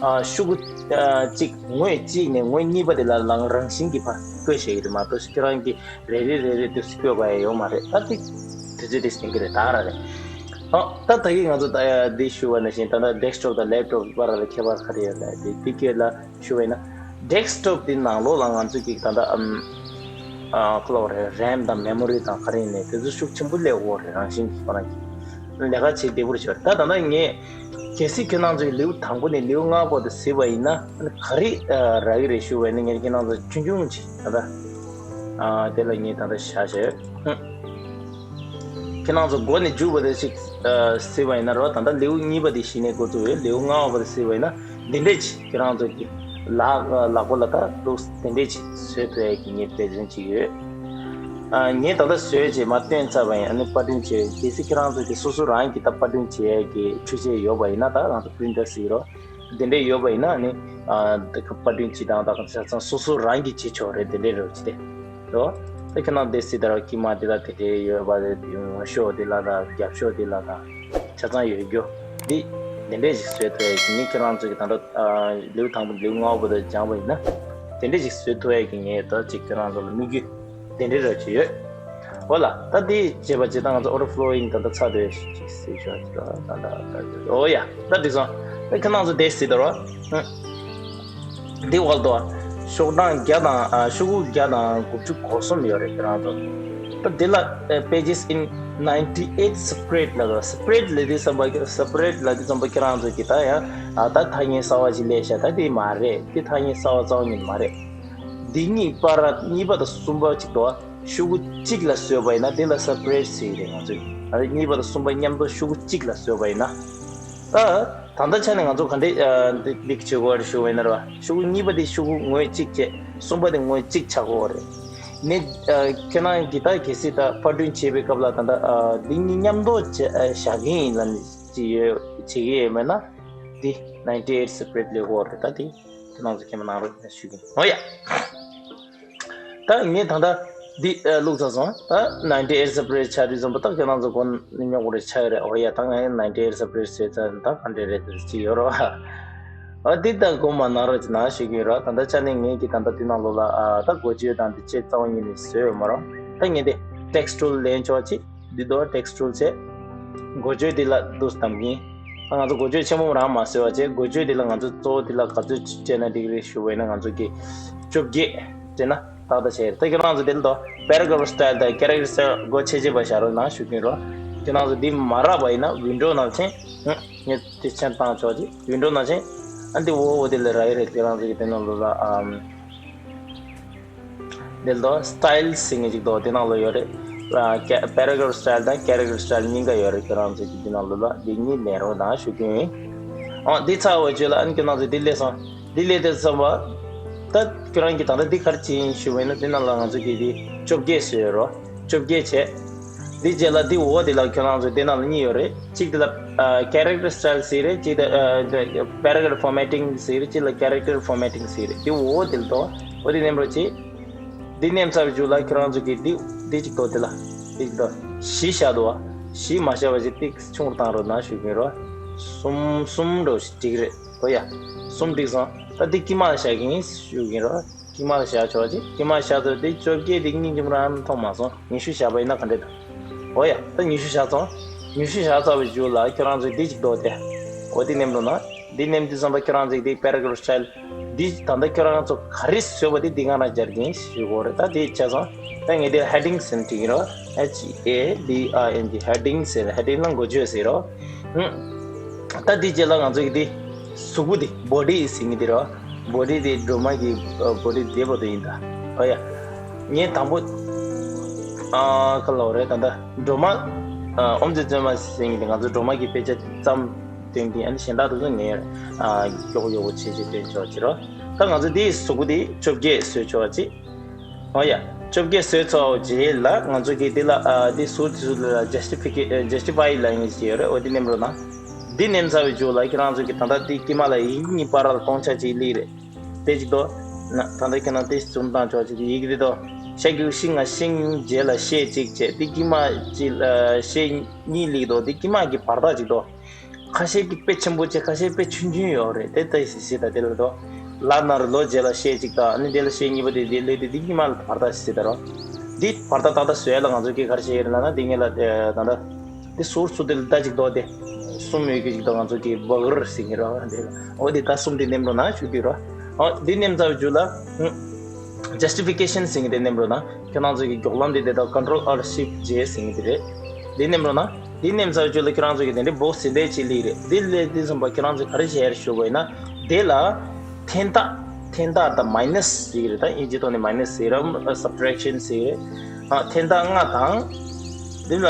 ཨ་ཤོག་གུ་ཨ་གཅིག་ངོས་གཅིག་ནས་ངོས་གཉིས་པ་དེ་ལ་ལང་རང་བཞིན་གྱིས་ཕར་བཀོད་བཞག་གི་རེད་མ་གཏོགས་ཁྱེད་རང་གིས་རེ་རེ་རེ་རེ་དུས་སུ་བཀོད་པ་ཡང་ཡོད་མ་རེད། ད་དེ་དུས་ཚོད་དེ་ཟིན་གྱི་རེད། ད་ར་རེད། ཨ་ད་ད་གིན་ང་ཚོ་ད་ཡ་འདི་ཞུ་བ་ནང་བཞིན་ད་ལྟ་ཌེསྐ་ཊོབ་དང་ལེབ་ཊོབ་བར་ལ་ཁྱད་པར་ག་རེ་ཡོད་ན་དེ་དེ་སྐད་ལ་ཞུ་བས་ན། ཌེསྐ་ཊོབ་དེ་ནང་ལོགས་ལ་ང་ཚོ་གི་ད་ལྟ་ཨམ་ཨ་ཁོ་ལ་རེ་རེམ་དང་མེ་མོ་རི་དང་ག་རེ་ཡིན་ནའི་དེ་ཚོ་ཤུགས་ཆེན་པོ་སླེབས་ཡོད་རེད། རང་བཞིན་གྱིས་ཁོ་རང་གིས་ལས་ཀ་བྱེད་བདེ་པོ་རེད་ཤག་ད་ད་ལྟ་ངས་གལ་སྲིད་ཁྱེད་རང་ཚོའི་ལེའུ་དང་པོ་ནས་ལེའུ་ལྔ་བར་དུ་གཟིགས་པ་ཡིན་ན་ག་རེ་ཨ་རག་གི་རེད་ཞུ་བས་ན། ངས་ཁྱེད་རང་ཚོ་ཆུང་ཆུང་ཅིག་ད་ལྟ་ཨ་དེ་ལ་ངས་ད་ལྟ་བཞག་བཞག་ཡོད། ཁྱེད་རང་ཚོ་འགོ་ནས་མཇུག་བར་དུ་ཅིག་ཨ་གཟིགས་པ་ཡིན་ན་རོ། ད་ལྟ་ལེའུ་གཉིས་པ་དེ་གཞི་ནས་འགོ་བཙུགས་ཡོད། ལེའུ་ལྔ་པ་བར་དུ་གཟིགས་པ་ཡིན་ན་འདི་འདྲས་ཅིག་ཁྱེད་རང་ཚོ་གི་ལག་ལག་པ་ལ་ད་འདུག་དེ་འདྲས་ཅིག་བཟོ་ཐུབ་ཡས་ཀྱི་ངས་འབད་བརྩོན་ཅིག་ཡོད། ཨ་ངས་ད་ལྟ་བཟོས་བྱས་མར་བཏོན་ཚར་བ་ཡིན། ཨ་ནི་པར་སྐྲུན་བྱས། གལ་སྲིད་ཁྱེད་རང་ཚོ་གི་སོ་སོ་རང་གི་ད་པར་སྐྲུན་བྱེད་ཡས་ཀྱི་འཕྲུལ་ཆས་ཡོད་པ་ཡིན་ན། ད་ང་ཚོ་པི་རིན་ཊར་ཟེར་རོ། དེ་འདྲས་ཡོད་པ་ཡིན་ན་ནི་ཨ་དེ་ག་པར་སྐྲུན་བྱེད་སྟངས་དང་ཆ་ཚང་སོ་སོ་རང་གིས་བྱེད་ཆོག་རེད། དེ་འདྲས་རོ་བྱེད་དེ་རོ། ད་ཁྱེད་རང་དེ་སྲིད་ད་ར་ཀི་མ་དེ་ལ་དེ་འདྲས་ཡོད་པ་རེད། ངོ་ཤོག་དེ་ལ་དང་རྒྱབ་ཤོག་དེ་ལ་དང་ཆ་ཚང་ཡོད་རྒྱུ་འདི་དེ་འདྲས་ཞིག་བཟོས་ཐུབ་ཡས་ཀྱི་ངས་ཁྱེད་རང་ཚོ་གི་ད་ལྟ་ཨ་ལེའུ་དང་པོ་ལེའུ་ལྔ་པ་དང་སྦྱངས་པ་ཡིན་ན་དེ་འདྲས་ཞིག་བཟོས་ཐུབ་ཡས་ཀྱི་ངས་ད་ཅིག་ཁྱེད་རང་ཚོ་ལ་དམིགས་ཡུལ་དེ་འདྲའི་ར་ཅིག་ཡོད། འོ་ལ། ད་འདི་བྱེད་པ་བྱེད་སྟངས་ང་ཚོ་ཨོ་ཊོ་ཕི་ལོ་ཡིང་ད་ལྟ་ཚར་དུས་ཅིག་སྲིད་ཤོག་ཅིག་ད་ད་ད་འོ་ཡ། ད་འགྲིག་སོང་། ད་ཁྱེད་རང་ཚོ་དེ་སྲིད་ད་རོ། ཧུམ། འདི་འོག་ཏུ་ཤོག་གྲངས་བརྒྱ་དང་ཨ་ཤོག་གུ་བརྒྱ་དང་དགུ་བཅུ་གོ་གསུམ་ཡོད་རེད་ཁྱེད་རང་ཚོ། ད་འདི་ལ་ཨ་pages in ninety-eight spread ལབ་རོ། སི་པི་རེ་ཌི་ལབ་དུས་ཙམ་པ་སི་པི་རེ་ཌི་ལབ་དུས་ཙམ་པ་ཁྱེད་རང་ཚོ་གི་ད་ཡང་ཨ་ད་ཐ་སྙད་གསར་བ་ཞིག་སླེབས་ཤག་ད་འདི་མ་རེད། འདི་ཐ་སྙད་གསར་བ་རྩ་བ་ཉིད་མ་རེད། འདི་གཉིས་བར་གཉིས་པ་དང་གསུམ་པ་གཅིག་ཏུ་ཤོག་གུ་གཅིག་ལ་བཟོས་པ་ཡིན་ན་དེ་ལ་སི་པི་རེ་ཌི་ཟེར་གྱི་རེད་ང་ཚོས། ཨ་རེ་གཉིས་པ་དང་གསུམ་པ་མཉམ་དུ་ཤོག་གུ་གཅིག་ལ་བཟོས་པ་ཡིན་ན། ད་ད་ལྟ་ཆ་ནས་ང་ཚོ་ག་འདྲས་ཨ་འདི་འདི་བྱེད་དགོས་རེད་ཞུ་བ་ཡིན་ན་རེད་བ། ཤོག་གུ་གཉིས་པ་དེ་ཤོག་གུ་ངོས་གཅིག་བྱས། གསུམ་པ་དེ་ངོས་གཅིག་ཆགས་དགོས་རེད། ནས་ཨ་ཁྱེད་རང་གིས་ད་གལ་སྲིད་ད་པར་སྐྲུན་བྱེད་པའི་སྐབས་ལ་ད་ལྟ་ཨ་འདི་གཉིས་མཉམ་དུ་བྱ་ཨ་བཞག་གི་ཡིན་ལབ་ནས་ཅི་ཡོད་བྱེད་ཀྱི་ཡོད་མེད་ན། འདི་ninety-eight spread ལས་དགོས་རེད། ད་འདི་ཁྱེད་རང་ཚོ་མཁྱེན་པ་གནང་རོགས་ཞུ་གི་ཡིན། འོ་ཡ། ད་ངས་ད་ལྟ་འདི་ཨ་བླུགས་ཚར་སོང་། ད་ninety-eight spread ཆགས་དུས་ཙམ་པ་ད་ཁྱེད་རང་ཚོ་མགོ་རྙོག་པོ་རེ་ཆགས་ཀྱི་རེད། འོ་ཡ། ད་ངས་ninety-eight spread བཟོས་ཚར། ད་ག་འདྲས་རེད་དེ་ཅི་ཡོད་རོ། ཨ་འདི་ད་མགོ་མ་གནང་རོགས་ཅིག་གནང་ཞུ་གི་ཡིན་རོ། ད་ལྟ་ཆ་ནས་ངས་ཀྱི་ད་ལྟ་འདི་ནང་ལོགས་ལ་ཨ་ད་འགོ་བརྗོད་དང་འདི་ཆེད་རྩ་བ་ཉིད་ནས་བཟོས་ཡོད་མ་རོ། ད་ངས་འདི་text tool ལེན་ཆོག་ཅིག་འདི་དོ་text tool བྱས། འགོ་བརྗོད་འདི་ལ་འདུག་བདམས་ཀྱིན། ང་ཚོ་འགོ་བརྗོད་ཆེན་པོ་རང་མ་བཟོས་པ་བྱས། འགོ་བརྗོད་འདི་ལ་ང་ཚོ་གཙོ་བོ་འདི་ལ་ག་ཚོད་སྤྲད་ན་འགྲིག་རེད་ཞུ་བས་ན། ང་ཚོ་གི་བཅོ་བརྒྱད་སྤྲད་ན་ཏག་ཏག་བྱས་རེད། ད་ཁྱེད་རང་ཚོ་འདི་ལ་དོ་paragraph style དང་character style སྒོ་ཕྱེ་བྱེད་པ་བཞག་རོགས་གནང་ཞུ་གི་ཡིན་རོ། ཁྱེད་རང་ཚོ་འདི་མ་རག་པ་ཡིན་ན་ཝིན་ཌོ་ནང་ཕྱིན། ངས་དེ་ཆེན་བཏང་ཆོག་ཅིག་ཝིན་ཌོ་ནང་ཕྱིན། ཨ་འདི་འོ་འོ་དེ་ལ་རག་གི་རེད། ཁྱེད་རང་ཚོ་གི་དེ་ནང་ལོ་ལ་ཨམ། འདི་ལ་སི་ཊའིལ་ཟེར་མཁན་ཅིག་འདུག་དེ་ནང་ལ་ཡོད་རེད། ཨ་ཀེ་པེ་ར་གྷ་རབ་སི་ཊའིལ་དང་ཀེ་རེག་ཊར་སི་ཊའིལ་གཉིས་ཀ་ཡོད་རེད། ཁྱེད་རང་ཚོ་གི་འདི་ནང་ལོ་ལ་འདི་གཉིས་ལེན་རོགས་གནང་ཞུ་གི་ཡིན། ཨོ་འདི་ཚར་བའི་རྗེས་ལ་ཨ་ནི་ཁྱེད་རང་ཚོ་འདི་སླེབས་སོང་། འདི་སླེབས་དུས་ཙམ་པ། ད་ཁྱེད་རང་གི་ད་ལྟ་འདི་ག་རེ་བྱེད་ཡིན་ཞུ་བ་ཡིན་ན་འདི་ནང་ལ་ང་ཚོ་གི་འདི་བཅོ་བརྒྱད་བཟོས་ཡོད་རོ། བཅོ་བརྒྱད་བྱས། འདི་རྗེས་ལ་འདི་འོག་འདི་ལ་ཁྱེད་རང་ཚོ་འདི་ནང་ལ་གཉིས་ཡོད་རེད། གཅིག་འདི་ལ་ཨ་ཀེ་རེག་ཊར་སི་ཊའིལ་ཟེར་རེད། གཅིག་འདི་ཨ་པེ་ར་གྷ་རབ་ཕོར་མེ་ཊིང་ཟེར་རེད། གཅིག་ལ་ཀེ་རེག་ཊར་ཕོར་མེ་ཊིང་ཟེར་རེད། འདི་འོག་འདི་ལ་འདུག་འོ་འདི་ནེམ་རོགས་གྱིས། འདི་ནེམ་ཚར་བའི་མཇུག་ལ་ཁྱེད་རང་ཚོ་གི་འདི་འདི་གཅིག་འདུག་འདི་ལ་འདི་གཅིག་འདུག་བཞི་བཞག་འདུག་བ། བཞི་མ་བཞག་པ་ཞིག་ཏིག་ཆུང་རུ་བཏང་རོགས་གནང་ཞུ་གི་ཡིན་རོ། གསུམ་གསུམ་འགྲོ་ཞིག་འགྲིག་རེད། འོ་ཡ། གསུམ་འགྲིག་སོང་། ད་འདི་དཀྱིལ་མ་ལ་བཞག་གི་ཡིན་ཞུ་གི་ཡིན་རོ། དཀྱིལ་མ་ལ་བཞག་ཆོག་ཅིག་དཀྱིལ་མ་བཞག་ཚར་དེ་བཅོ་བརྒྱད་དེ་སྙིང་རྗེ་མོ་རང་མཐོང་མ་སོང་། ཉི་ཤུ་བཞག་པ་ཡིན་ན་ག་འདྲ་འདུག་འོ་ཡ། ད་ཉི་ཤུ་བཞག་སོང་། ཉི་ཤུ་བཞག་ཚར་བའི་མཇུག་ལ་ཁྱོད་རང་ཚོས་འདི་ཅིག་འདུག་སྟེ། འོ་འདི་ནེམ་རོགས་གནང་། འདི་ནེམ་དུས་ཙམ་པ་ཁྱོད་རང་ཚོས་འདི་པེ་ར་གྷ་རབ་སི་ཊའིལ་འདི་ད་ལྟ་ཁྱོད་རང་ཚོ་ག་རེ་བཟོས་པ་དེ་འདི་སྒང་ལ་སྦྱར་གྱིན་ཞུ་དགོས་རེད། ད་འདི་བྱས་སོང་། ད་ངས་འདི་ཧེ་ཌིང་ཟེར་ནས་བྲིས་ཀྱིན་རོ། H A D I N G ཧེ་ཌིང་ཟེར། ཧེ་ཌིང་ལ་འགོ་བརྗོད་ཟེར་རོ། ཧུམ། ད་འདི་རྗེས་ལ་ང་ཚོ་གི་འདི་གཟུགས་པོ་འདི་བོ་ཌི་ཟེར་མཁན་འདི་རོ། བོ་ཌི་འདི་སྒྲོལ་མ་གི་ཨ་བོ་ཌི་འདི་བར་དུ་ཡིན་ད། ཨོ་ཡ། ངས་དང་པོ་ཨ་ག་ལབ་རེད། ད་ལྟ་སྒྲོལ་མ་ཨ་ཨོཾ་རྗེ་བཙུན་མ་ཟེར་མཁན་འདི་ང་ཚོ་སྒྲོལ་མ་གི་དཔེ་ཆ་ཙམ་སྟོན་གྱིན། ཨ་ནི་གཞན་དག་དེ་ཚོ་ངས་ཨ་མགྱོགས་པོ་མགྱོགས་པོ་བྱས་བྱས་སྟོན་ཆོག་ཅིག་རོ། ད་ང་ཚོ་འདི་གཟུགས་པོ་འདི་བཅོ་བརྒྱད་བཟོས་ཆོག་ཅིག་ཨོ་ཡ། བཅོ་བརྒྱད་བཟོས་ཚར་བའི་རྗེས་ལ་ང་ཚོ་གིས་འདི་ལ་ཨ་འདི་ཟུར་དེ་ཚོ་ལ་ཇ་སི་ཊི་ཕི་ཀེ་ཇ་སི་ཊི་ཕའི་ལབ་མཁན་ཅིག་ཡོད་རེད། འོ་འདི་ནེམ་རོགས་གནང་། འདི་ནེམ་ཚར་བའི་མཇུག་ལ་ཁྱེད་རང་ཚོ་གིས་ད་ལྟ་འདི་དཀྱིལ་མ་ལ་ཡིག་གཉིས་བར་ལ་སྟོང་ཆ་གཅིག་སླེབས་རེད། དེ་གཅིག་འདུག་ན་ད་ལྟ་ཁྱེད་རང་དེ་ཛུམ་བཏང་ཆོག་ཅིག་ཡིག་འདི་འདུག་ཤ་རྒྱུག་ཤིང་ང་ཤིང་རྗེས་ལ་ཤད་གཅིག་བྱས། འདི་དཀྱིལ་མ་གཅིག་ལ་ཤད་གཉིས་སླེབས་འདུག་འདི་དཀྱིལ་མ་གི་བར་ཐག་གཅིག་འདུག་ཁ་ཤས་ཀྱི་དཔེ་ཆེན་པོ་བྱས། ཁ་ཤས་དཔེ་ཆུང་ཆུང་ཡོད་རེད། དེ་ལྟ་ཞིག་ཞིག་དང་དེ་ལ་དོ། ལ་ན་རུ་ལོ་རྗེས་ལ་ཤད་གཅིག་དང་། ཨ་ནི་དེ་ལ་ཤད་གཉིས་པ་དེ་དེ་ལས་དེ་དེ་དཀྱིལ་མ་ལ་བར་ཐག་ཞིག་དང་རོ། འདི་བར་ཐག་ཏག་ཏག་བཟོ་ཡ་ལ་ང་ཚོ་གིས་ག་རེ་བྱེད་ཀྱི་རེད་ལབ་ན། དེ་ངེད་ལ་ད་ལྟ་དེ་ཟུར་ཟུར་དེ་ལ་ད་ཅིག་དོ། དེ་གསུམ་ཡོད་ཀྱི་ཅིག་དང་། ང་ཚོ་གིས་བག་རི་ཟེར་གྱི་རོ། དེ་ལ་འོ་དེ་ད་གསུམ་དེ་ནེམ་རོགས་གནང་ཞུ་གི་རོ། འོ་དེ་ནེམ་ཚར་བའི་མཇུག་ལ་ཇ་སི་ཊི་ཕི་ཀེ་ཤན་ཟེར་མཁན་དེ་ནེམ་རོགས་གནང་། ཁྱེད་རང་ཚོ་གི་མགྱོགས་ལམ་དེ་དེ་དག་Control Alt Shift J ཟེར་མཁན་དེ་རེད། དེ་ནེམ་རོགས་གནང་། དེ་ནེམ་ཚར་བའི་མཇུག་ལ་ཁྱེད་རང་ཚོ་གི་དེ་འདྲའི་བོག་སི་དེ་འདྲ་ཅིག་སླེབས་རེད། དེ་སླེབས་དུས་ཙམ་པ་ཁྱེད་རང་ཚོས་ག་རེ་བྱེད་ཡ་རེད་ཞུ་བ་ཡིན་ན། དེ་ལ་འཐེན་ཐག་འཐེན་ཐག་དང་མའི་ནས་ཟེར་གྱི་རེད། ད་ཨིན་ཇི་ཐོག་ནས་མའི་ནས་ཟེར་རམ་སབ་ཊེག་ཤན་ཟེར། ཨ་འཐེན་ཐག་ལྔ་དང་། དེ་ལ་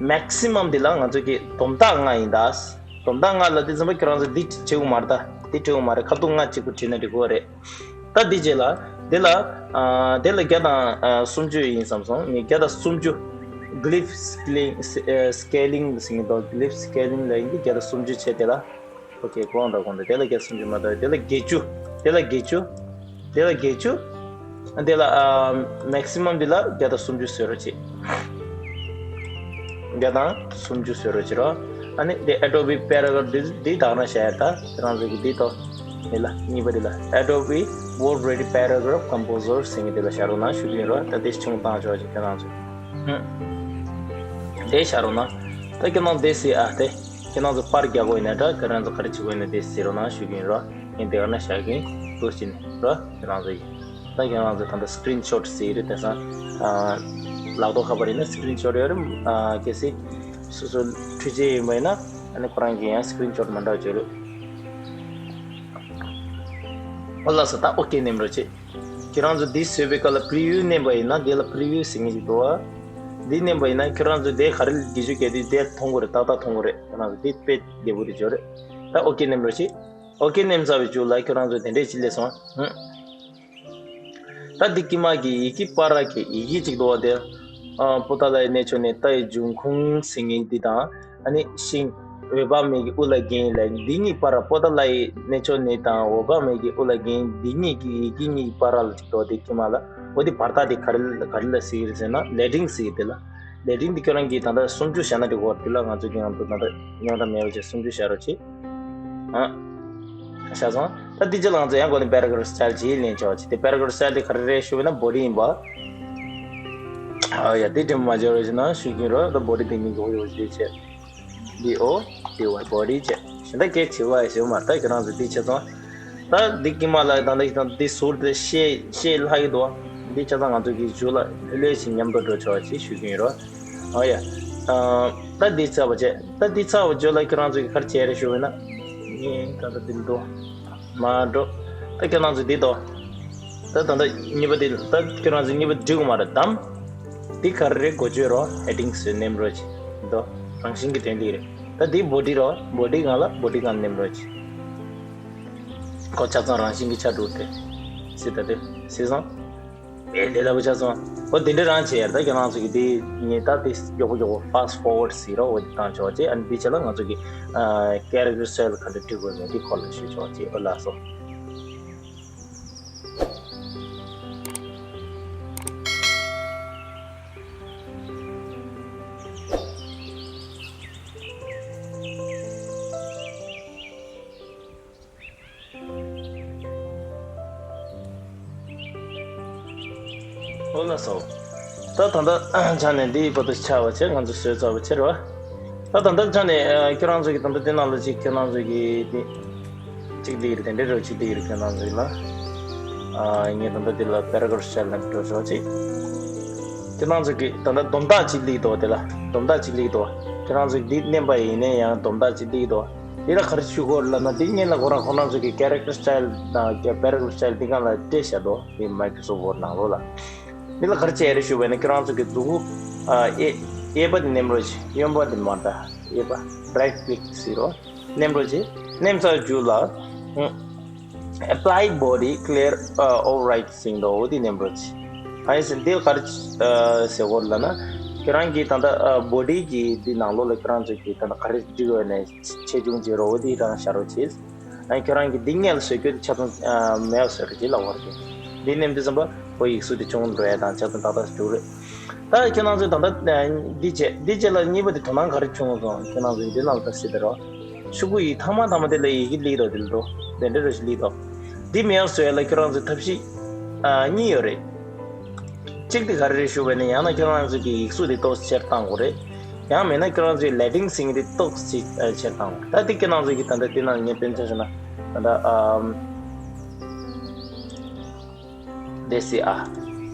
མེག་སི་མམ་དེ་ལ་ང་ཚོ་གི་བསྡོམས་ཐག་ལྔ་ཡིན་ད། བསྡོམས་ཐག་ལྔ་ལབ་དུས་ཙམ་པ་ཁྱེད་རང་ཚོ་འདི་བྱེད་དགོས་མ་རེད། ད་འདི་བྲི་དགོས་མ་རེད། ཁ་ཐུག་ལྔ་གཅིག་པུ་བྲིས་ན་འགྲིག་གི་རེད། ད་འདི་རྗེས་ལ་དེ་ལ་ཨ་དེ་ལ་བརྒྱ་དང་ཨ་སུམ་ཅུ་ཡིན་བསམ་སོང་། ངས་བརྒྱ་དང་སུམ་ཅུ། Glyph Scaling Scaling ཟེར་གྱི་འདུག Glyph Scaling ལབ་ཡིན་གྱི་བརྒྱ་དང་སུམ་ཅུ་བྱས། དེ་ལ་ཨོ་ཁེ་དགོངས་དག་དགོངས་དག་དེ་ལ་བརྒྱ་དང་སུམ་ཅུ་མ་གཏོགས། དེ་ལ་བརྒྱད་ཅུ། དེ་ལ་བརྒྱད་ཅུ། དེ་ལ་བརྒྱད་ཅུ། དེ་ལ་ཨ་མེག་སི་མམ་འདི་ལ་བརྒྱ་དང་སུམ་ཅུ་བཟོ་རོགས་བྱེད། བརྒྱ་དང་སུམ་ཅུ་བཟོ་རོགས་བྱེད་རོགས། ཨ་ནི་དེ་Adobe Paragraph འདི་འདི་དག་ན་བྱ་ཡ། ད་ཁྱེད་རང་ཚོ་གི་འདི་ཏོ། འདི་ལ་གཉིས་པ་འདི་ལ་Adobe World Ready Paragraph Composer ཟེར་མཁན་འདི་ལ་བྱ་རོགས་གནང་ཞུ་གི་ཡིན་རོགས། ད་དེ་ཆུང་བཏང་ཆོག་ཅིག་ཁྱེད་རང་ཚོ། ཧུམ། དེ་བྱ་རོགས་གནང་། ད་ཁྱེད་རང་དེ་སི་ཨ་དེ། ཁྱེད་རང་ཚོ་པར་རྒྱག་དགོས་ཡིན་ན་འདྲ། ཁྱེད་རང་ཚོ་ག་རེ་བྱེད་དགོས་ཡིན་ན་དེ་ཟེར་རོགས་གནང་ཞུ་གི་ཡིན་རོགས། ངས་འདི་ག་ན་བཞག་གི་ཡིན། འདུག་སེ་བྱས་ནས་རོགས། ཁྱེད་རང་ཚོ་ཡིན། ད་ཁྱེད་རང་ཚོ་ད་ལྟ་སི་ཀི་རིན་ཤོཊ་ཟེར་གྱི་རེད། དེང་སང་ཨ་ལག་ཐོག་ཁ་པར་ཡིན་ན་སི་ཀི་རིན་ཤོཊ་ཡོད་རེད། ཨ་གལ་སྲིད་སོ་སོ་འཕྲུལ་ཆས་ཡིན་པ་ཡིན་ན་ཨ་ནི་ཁོ་རང་གིས་ཡང་སི་ཀི་རིན་ཤོཊ་མ་འདྲ་བ་བྱེད་རེད། ཨོ་ལགས་སོ། ད་ཨོ་ཁེ་ནེམ་རོགས་བྱེད། ཁྱེད་རང་ཚོ་འདི་བཟོས་པའི་སྐབས་ལ་པི་རི་ཝིའུ་མནན་པ་ཡིན་ན། འདི་ལ་པི་རི་ཝིའུ་ཟེར་མཁན་ཞིག་འདུག་བ། འདི་མནན་པ་ཡིན་ན་ཁྱེད་རང་ཚོ་འདི་ག་རེ་སྒེར་གཅོད་རྒྱག་དུས་འདི་མཐོང་གི་རེད། ཏག་ཏག་མཐོང་གི་རེད། ཁྱེད་རང་ཚོ་འདི་དཔེ་བདེ་པོ་རེད་བྱོས་རེད། ད་ཨོ་ཁེ་མནན་རོགས་བྱེད། ཨོ་ཁེ་མནན་ཚར་བའི་མཇུག་ལ་ཁྱེད་རང་ཚོ་དེ་འདྲས་ཅིག་སླེབས་སོང་། ཧུམ། ད་འདི་དཀྱིལ་མ་གི་ཡི་གེ་པར་གྱི་ཡི་གེ་ཅིག་འདུག་བ། དེ་ཨ་པོ་ཏཱ་ལའི་གནས་མཆོག་ནས་རྟ་ཡི་འབྱུང་ཁུངས་ཟེར་མཁན་འདི་དང་། ཨ་ནི་ཤིང་འོད་དཔག་མེད་ཀྱི་དབུ་ལ་བརྒྱན་ལ་འདི་གཉིས་བར། པོ་ཏཱ་ལའི་གནས་མཆོག་ནས་དང་འོད་དཔག་མེད་ཀྱི་དབུ་ལ་བརྒྱན་འདི་གཉིས་ཀྱི་ཡི་གེ་གཉིས་བར་ལ་ཅིག་འདུག་དེ་དཀྱིལ་མ་ལ། འོ་དེ་བར་ཐག་དེ་ག་རེ་ག་རེ་ལ་ཟེར་གྱི་རེད་ཟེར་ན་ལེ་ཌིང་ཟེར་གྱི་དེ་ལ། ལེ་ཌིང་དེ་ཁྱོད་རང་གིས་ད་ལྟ་སུམ་ཅུ་བཞག་ན་འགྲིག་གོ། དེ་ལ་ང་ཚོ་གི་ང་ཚོ་ད་ལྟ་རྙོག་དྲ་མེད་པ་བྱས་སུམ་ཅུ་བཞག་རོགས་བྱེད། ཨ། བཞག་སོང་། ད་དེ་རྗེས་ལ་ང་ཚོ་ཡང་སྒོ་ནས་པེ་ར་གྷ་རབ་སི་ཊལ་ཅིག་ལེན་ཆོག་ཅིག་དེ་པེ་ར་གྷ་རབ་སི་ཊལ་དེ་ག་རེ་རེད་ཞུ་བ་ན་བོ་ཌི་ཡིན་པ། ཨ་ཡ། དེ་དྲན་པ་མ་བརྗེད་རོགས་བྱེད་གནང་ཞུ་གི་ཡིན་རོགས། ད་བོ་ཌི་དེ་མིང་གོ་ཡོད་ཅེས་བྱས། བྷི་ཨོ་ཌི་ཝའི་བྷོ་ཌི་བྱས། གཞན་དག་གལ་ཆེ་བ་ཞེ་མ་རེད། ད་ཁྱེད་རང་ཚོ་འདི་བྱས་ཙང་། ད་འདི་དཀྱིལ་མ་ལ་ད་འདི་ད་འདི་ཟུར་དེ་ཤེས་ཤེས་ལྷག་གི་འདུག་འདི་བྱས་ཙང་ང་ཚོ་གི་མཇུག་ལ་ལྷོད་ལྷོད་ཅིག་མཉམ་དུ་འགྲོ་ཆོག་ཅེས་ཞུ་གི་ཡིན་རོགས། ཨོ་ཡ། ཨ། ད་འདི་ཚར་བ་བྱས། ད་འདི་ཚར་བ་བརྗོད་ལ་ཁྱེད་རང་ཚོ་གིས་ག་རེ་བྱས་རེད་ཞུ་བས་ན། ངས་ད་ལྟ་འདི་འདུག་མ་འགྲོ། ད་ཁྱེད་རང་ཚོ་འདི་འདུག་ད་ད་ལྟ་གཉིས་པ་འདི། ད་ཁྱེད་རང་ཚོ་གཉིས་པ་འགྲིག་མ་རེད་དམ། འདི་ག་རེ་རེད། འགོ་བརྗོད་རོ། ཧེ་ཌིང་སུ་ནེམ་རོ་ཅིག་འདུག་རང་བཞིན་གྱི་དོན་འདི་རེད། ད་འདི་བོ་ཌི་རོ། བོ་ཌི་སྒང་ལ་བོ་ཌི་སྒང་ནེམ་རོ་ཅིག་ཁོ་ཆ་ཚང་རང་བཞིན་གྱི་ཆ་འགྲུབ་སྟེ། སྲིད་ད་དེ་སྲིད་སོང་། ཨེ་དེ་ལྟ་བུ་ཆ་སོང་། ཨོ་དེ་འདྲ་རང་བྱས་ཡར། ད་ཁྱེད་རང་ཚོ་གི་དེ་ངས་ད་དེ་མགྱོགས་པོ་མགྱོགས་པོ་fast forward ཟེར་རོ། ཨོ་དེ་བཏང་ཆོག་ཅེས། ཨ་ནི་དེ་བྱས་ལ་ང་ཚོ་གི་ཨ་character style ག་འདྲ་བྲིས་དགོས་མེད་དེ་སྐོར་ལ་ཞུས་ཆོག་ཅེས། ཨོ་ལགས་སོ། ཨོ་ལགས་སོ། ད་ད་ལྟ་ཆ་ནས་འདིའི་བར་དུ་ཆགས་པ་བྱས། ང་ཚོ་བཟོས་ཚར་བ་བྱས་རེད་བ། ད་ད་ལྟ་ཆ་ནས་ཨ་ཁྱོད་རང་ཚོ་གི་ད་ལྟ་དེ་ནང་ལ་ཅིག་ཁྱོད་རང་ཚོ་གི་དེ་ཅིག་འདི་རེད། དེ་འདྲའི་རོ་ཅིག་འདི་རེད། ཁྱོད་རང་ཚོ་གི་ལ་ཨ་ངས་ད་ལྟ་འདི་ལ་paragraph style ལ་འགྲོ་ཆོག་ཅིག་ཁྱོད་རང་ཚོ་གི་ད་ལྟ་སྡོམ་རྟགས་ཅིག་སླེབས་འདུག་དེ་ལ་སྡོམ་རྟགས་ཅིག་སླེབས་འདུག་ཁྱོད་རང་ཚོ་གི་འདི་མནན་པ་ཡིན་ན་ཡང་སྡོམ་རྟགས་ཅིག་སླེབས་འདུག་དེ་ལ་ག་རེ་ཞུ་དགོས་རེད་ལབ་ན། འདི་སྔོན་ལ་ཁོ་རང་ཁོ་རང་ཚོ་གི་character style དང་paragraph style འདི་སྒང་ལ་སྤྲད་བཞག་འདུག་དེ་Microsoft Word ནང་ལོགས་ལ། འདི་ལ་ག་རེ་བྱས་རེད་ཞུ་བ་ཡིན་ན། ཁྱོད་རང་ཚོ་གི་མཛུབ་གུ་ཨ་ཨེ་གཡས་པ་དེ་མནན་རོགས་བྱེད། གཡོན་པ་དེ་མ་རེད། གཡས་པ་right click ཟེར་རོ། མནན་རོགས་བྱེད། མནན་ཚར་རྗེས་ལ་ཨ་apply body clear uh, override ཟེར་འདུག་འོ་དེ་མནན་རོགས་བྱེད། ཨ་ཡིན་ཟེར། འདི་ལ་ག་རེ་ཨ་ཟེར་དགོས་རེད་ལབ་ན། ཁྱོད་རང་གི་ད་ལྟ་ཨ་body གི་འདི་ནང་ལོགས་ལ་ཁྱོད་རང་ཚོ་གི་ད་ལྟ་ག་རེ་འབྲི་དགོས་ནས་ཆེ་ཆུང་བྱེད་རོགས། འོ་དེ་རང་བཞག་རོགས་བྱེད། ཨ་ཁྱོད་རང་གི་འདི་སྔོན་ལ་བཟོས་རྒྱུ་དེ་ཆ་ཚང་ཨ་མེད་པ་བཟོས་རོགས་བྱེད་ལབ་པ་རེད། འདི་མནན་དུས་ཙམ་པ་ཁོ་ཡིག་གཟུགས་དེ་ཆུང་འགྲོ་ཡ་དང་ཆ་ཚང་ཏག་ཏག་འགྲོ་རེད། ད་ཁྱེད་རང་ཚོས་ད་ལྟ་ཨ་འདི་བྱས། འདི་བྱས་ལ་གཉིས་པ་དེ་དོ་སྣང་ག་རེ་བྱུང་སོང་། ཁྱེད་རང་ཚོས་འདི་ནང་ལ་ད་གཟིགས་དང་རོ། ཤོག་གུ་ཡི་ཐ་མ་ཐ་མ་དེ་ལ་ཡི་གེ་སླེབས་འདུག་དེ་ལ་འགྲོ། དེ་འདྲ་རེ་ཞིག་སླེབས་འདུག་འདི་མེད་པ་བཟོ་ཡ་ལ་ཁྱེད་རང་ཚོས་ཐབས་ཤེས་ཨ་གཉིས་ཡོད་རེད། གཅིག་དེ་ག་རེ་རེད་ཞུ་བ་ཡིན་ན། ཡང་ན་ཁྱེད་རང་ཚོ་གི་ཡིག་གཟུགས་དེ་ཏོག་ཙམ་ཆེར་བཏང་དགོས་རེད། ཡང་མིན་ན་ཁྱེད་རང་ཚོའི་ལེ་ཌིང་ཟེར་མཁན་དེ་ཏོག་ཙམ་ཨ་ཆེར་བཏང་དགོས། ད་དེ་ཁྱེད་རང་ཚོ་གི་ད་ལྟ་དེ་ནང་ངས་དཔེ་མཚོན་བྱས་ན་ད་ལྟ་ཨམ་དེ་སྲིད་ཨ་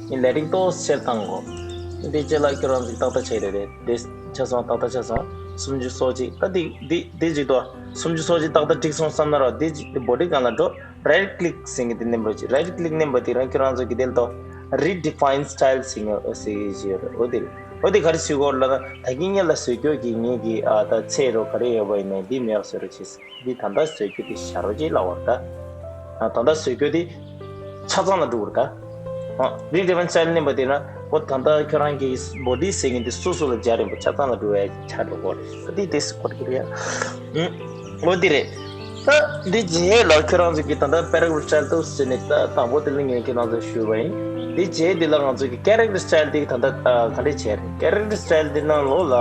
ངས་ལེ་ཌིང་ཏོག་ཙམ་ཆེར་བཏང་དགོས། དེ་རྗེས་ལ་ཁྱེད་རང་ཚོ་ཏག་ཏག་ཆགས་རེད་རེད། དེ་ཆ་སོང་། ཏག་ཏག་ཆ་སོང་། སུམ་ཅུ་སོ་གཅིག་ད་དེ་དེ་དེ་གཅིག་ཏོ། སུམ་ཅུ་སོ་གཅིག་ཏག་ཏག་འགྲིག་སོང་བསམ་ན་རོ། དེ་གཅིག་དེ་བོ་ཌི་སྒང་ལ་འགྲོ། right click ཟེར་མཁན་དེ་མནན་པ་བྱེད། right click མནན་པ་དེ་རང་ཁྱོད་རང་ཚོ་གི་དེ་ལ་ཏོ་redefine style ཟེར་མཁན་ཟེར་གྱི་ཡོད་རེད། འོ་དེ་རེད། འོ་དེ་ག་རེ་ཟེར་དགོས་ལབ་ན། ད་གིན་སྔོན་ལ་བཟོས་རྒྱུ་གི་ངེད་ཀྱི་ཨ་ད་ཚེ་རོ་ག་རེ་ཡོད་པ་ཡིན་ནའི་འདི་མེད་པ་བཟོ་རོགས་བྱེད། འདི་ད་ལྟ་བཟོས་རྒྱུ་དེ་བཞག་རོགས་བྱེད་ལབ་པ་རེད་ད། ཨ་ད་ལྟ་བཟོས་རྒྱུ་དེ་ཆ་ཚང་ལ་འགྲོ་གི་རེད་ད། ཨ་redefine style མནན་པ་དེ་ན་ཨོ་ད་ལྟ་ཁྱོད་རང་གི་བོ་ཌི་ཟེར་མཁན་དེ་སོ་སོ་ལ་སྦྱར་རིན་པོ་ཆ་ཚང་ལ་འགྲོ་བའི་ཆ་འགྲོ་གོ་རེད། ཨ་དེ་དེ་སི་ཀོར་གི་རེད་ཡ། ཨོ་དེ་རེད། ད་འདི་རྗེས་ལ་ཁྱོད་རང་ཚོ་གི་ད་ལྟ་paragraph style ཏོག་ཙམ་ནས་ད་དང་པོ་དེ་ལ་ངས་ཁྱེད་རང་ཚོ་ཞུས་པ་ཡིན། འདི་རྗེས་འདི་ལ་ང་ཚོ་གི་character style དེ་ད་ལྟ་ག་འདྲས་བྱས་རེད། character style དེ་ནང་ལོགས་ལ་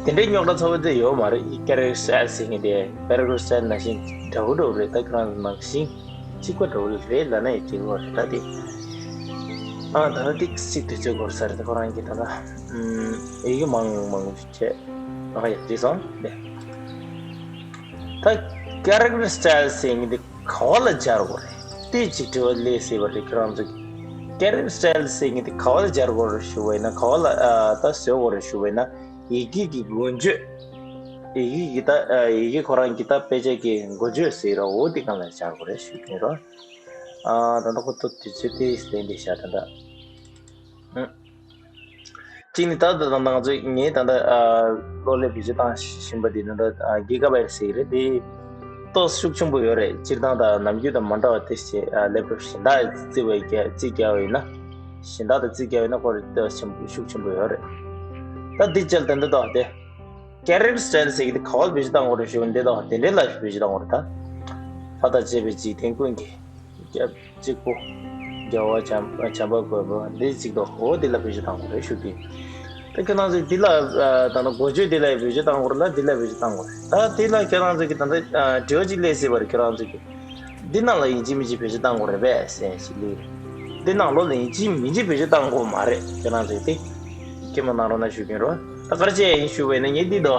དེ་འདྲའི་རྙོག་དྲ་ཚ་བོ་དེ་ཡོད་མ་རེད། character style ཟེར་མཁན་དེ་paragraph style ནང་བཞིན་འདྲ་བོ་འདྲ་བོ་རེད། ད་ཁྱེད་རང་ཚོ་ནང་བཞིན་གཅིག་པ་འདྲ་བོ་རེད་ལབ་ན་ཡང་འགྲིག་གི་རེད། ད་དེ་ཨ་ད་ལྟ་ཏིག་ཙམ་དུས་ཚོད་འགོར་ས་རེད། ད་ཁོ་རང་གི་ད་ལྟ་ཡི་གེ་མང་མང་བྱས། ཨ་ཡ་བྲིས་སོང་། ད་character style ཟེར་མཁན་དེ་ག་བ་ལ་སྦྱར་དགོས་རེད། དེ་གཅིག་དྲི་བ་སླེབས་སྲིད་པ་རེད། ཁྱེད་རང་ཚོ་གི་character style ཟེར་མཁན་དེ་ག་བ་ལ་སྦྱར་དགོས་རེད་ཞུ་བ་ཡིན་ན། ག་བ་ལ་ཨ་ད་བཟོ་དགོས་རེད་ཞུ་བ་ཡིན་ན། ཡི་གེ་གི་འགོ་བརྗོད། ཡི་གེ་གི་ད་ཨ་ཡི་གེ་ཁོ་རང་གི་ད་དཔེ་ཆ་གི་འགོ་བརྗོད་ཟེར་ར། འོ་དེ་སྒང་ལ་སྦྱར་དགོས་རེད་ཞུ་གི་ཡིན་རོ། ཨ་ད་ལྟ་ཁོ་ཚོ་དུས་ཚོད་དེ་ལེན་དེ་བཞག་ད་ལྟ། ཨ། གཅིག་ནི་ད་ལྟ་ད་ང་ཚོས་ངས་ད་ལྟ་ཨ་གློག་ཀླད་བེད་སྤྱོད་བཏང་བཞིན་པ་དེ་ད་ལྟ་ཨ་གི་ག་བྷའིཊ་ཟེར་གྱི་རེད། དེ་ཏོག་ཤུགས་ཆེན་པོ་ཡོད་རེད། སྤྱིར་བཏང་དང་ནམ་རྒྱུན་དང་མ་འདྲ་བ་དེ་བྱས། ཨ་ལེབ་ཊོབ་གཞན་དག་རྩིས་པའི་རྒྱ་རྩིས་རྒྱག་པ་ཡིན་ན། གཞན་དག་དང་རྩིས་རྒྱག་པ་ཡིན་ན་ཁོ་རེ་ཏོག་ཆེན་པོ་ཤུགས་ཆེན་པོ་ཡོད་རེད། ད་འདི་བྱས་ལ་དེ་འདྲ་ཏོག་དེ་character style ཟེར་གྱི་དེ་ག་བ་ལ་བེད་སྤྱོད་བཏང་དགོས་རེད་ཞུ་བ་འདི་ཏོག་དེ་འདྲ་ལ་བེད་སྤྱོད་བཏང་དགོས་རེད་ད། ལྷ་དང་བཅས་པའི་འཇིག་རྟེན་ཀུན་གྱི། སྐྱབས་གཅིག་པུ། རྒྱལ་བ་བྱམས་བྱམས་པ་མགོན་པོ་འདི་གཅིག་ཏོ། འོ་འདི་ལ་བེད་སྤྱོད་བཏང་དགོས་རེད་ཞུ་གི། ད་ཁྱེད་རང་ཚོས་འདི་ལ་ད་ནི་འགོ་བརྗོད་འདི་ལ་བེད་སྤྱོད་བཏང་དགོས་རེད་ལ། འདི་ལ་བེད་སྤྱོད་བཏང་དགོས་རེད། ད་འདི་ལ་ཁྱེད་རང་ཚོས་ཀྱི་ད་ལྟ་དྲི་བ་གཅིག་སླེབས་སྲིད་པ་རེད། ཁྱེད་རང་ཚོས་ཀྱི་འདི་ནང་ལ་ཡིན་གཅིག་མིན་གཅིག་བེད་སྤྱོད་བཏང་དགོས་རེད་པས་ཟེར་ཞིག་སླེབས་རེད། འདི་ནང་ལོགས་ལ་ཡིན་གཅིག་མིན་གཅིག་བེད་སྤྱོད་བཏང་དགོས་མ་རེད། ཁྱེད་རང་ཚོས་དེ་ཁྱེད་མ་གནང་རོགས་གནང་ཞུ་གི་ཡིན་རོ། ད་ག་རེ་བྱས་ཡིན་ཞུ་བས་ན་ངས་འདི་དོ།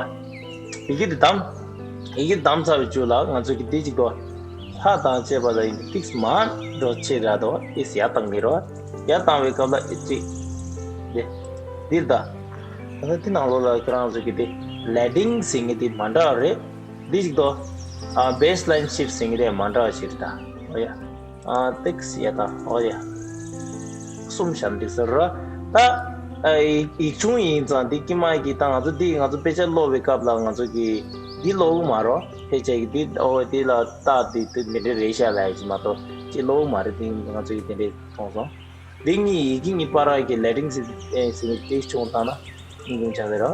ཡི་གེ་འདི་བདམས། ཡི་གེ་བདམས་ཚར་བའི་མཇུག་ལ་ང་ཚོ་གི་འདི་གཅིག་དོ། ལྷ་དང་བཅས་པ་ལ་ཡིན་ཏིག་མ་འགྲོ་ཆེ་ར་དོ་ཨིས་ཡ་བཏང་གི་རོ། ཡ་བཏང་བའི་སྐབས་ལ་ཨི་གཅིག་འདི་འདིར་ད་ ད་ལྟ་འདི་ནང་ལོགས་ལ་ཁྱེད་རང་ཚོ་གི་དེ་ལེ་ཌིང་ཟེར་མཁན་དེ་མ་འདྲ་བ་རེད། འདི་ཞིག་ཏོ། ཨ་བེ་སི་ལ་ཡིན་ཤིབ་ཟེར་མཁན་དེ་མ་འདྲ་བ་ཞིག་རེད་ད། ཨོ་ཡ། ཨ་ཏིག་སི་ཡ་ད། ཨོ་ཡ། གསུམ་བཞག་འདུག་ཟེར་ར། ད་ཨ་ཡིག་ཡིག་ཆུང་ཡིན་ཙང་འདི་དཀྱིལ་མ་གི་ད་ང་ཚོ་འདི་ང་ཚོ་དཔེ་ཆ་ཀློག་པའི་སྐབས་ལ་ང་ཚོ་གི་འདི་ཀློག་གི་མ་རོ། ཕལ་ཆེར་གི་འདི་ཨོ་འདི་ལ་ད་འདི་འདི་འདི་འདྲ་རེད་ཤག་ལབ་ཡ་ཅིག་མ་གཏོགས་ཅིག་ཀློག་གི་མ་རེད། འདི་ང་ཚོ་གི་དེ་འདྲས་མཐོང་སོང་། འདི་གཉིས་ཡི་གེ་གཉིས་བར་གྱི་ལེ་ཌིང་ཟེར་ཟེར་ནས་དེ་བྱུང་བཏང་ན་སྙིང་རྗེ་ཆགས་ཟེར་རོ།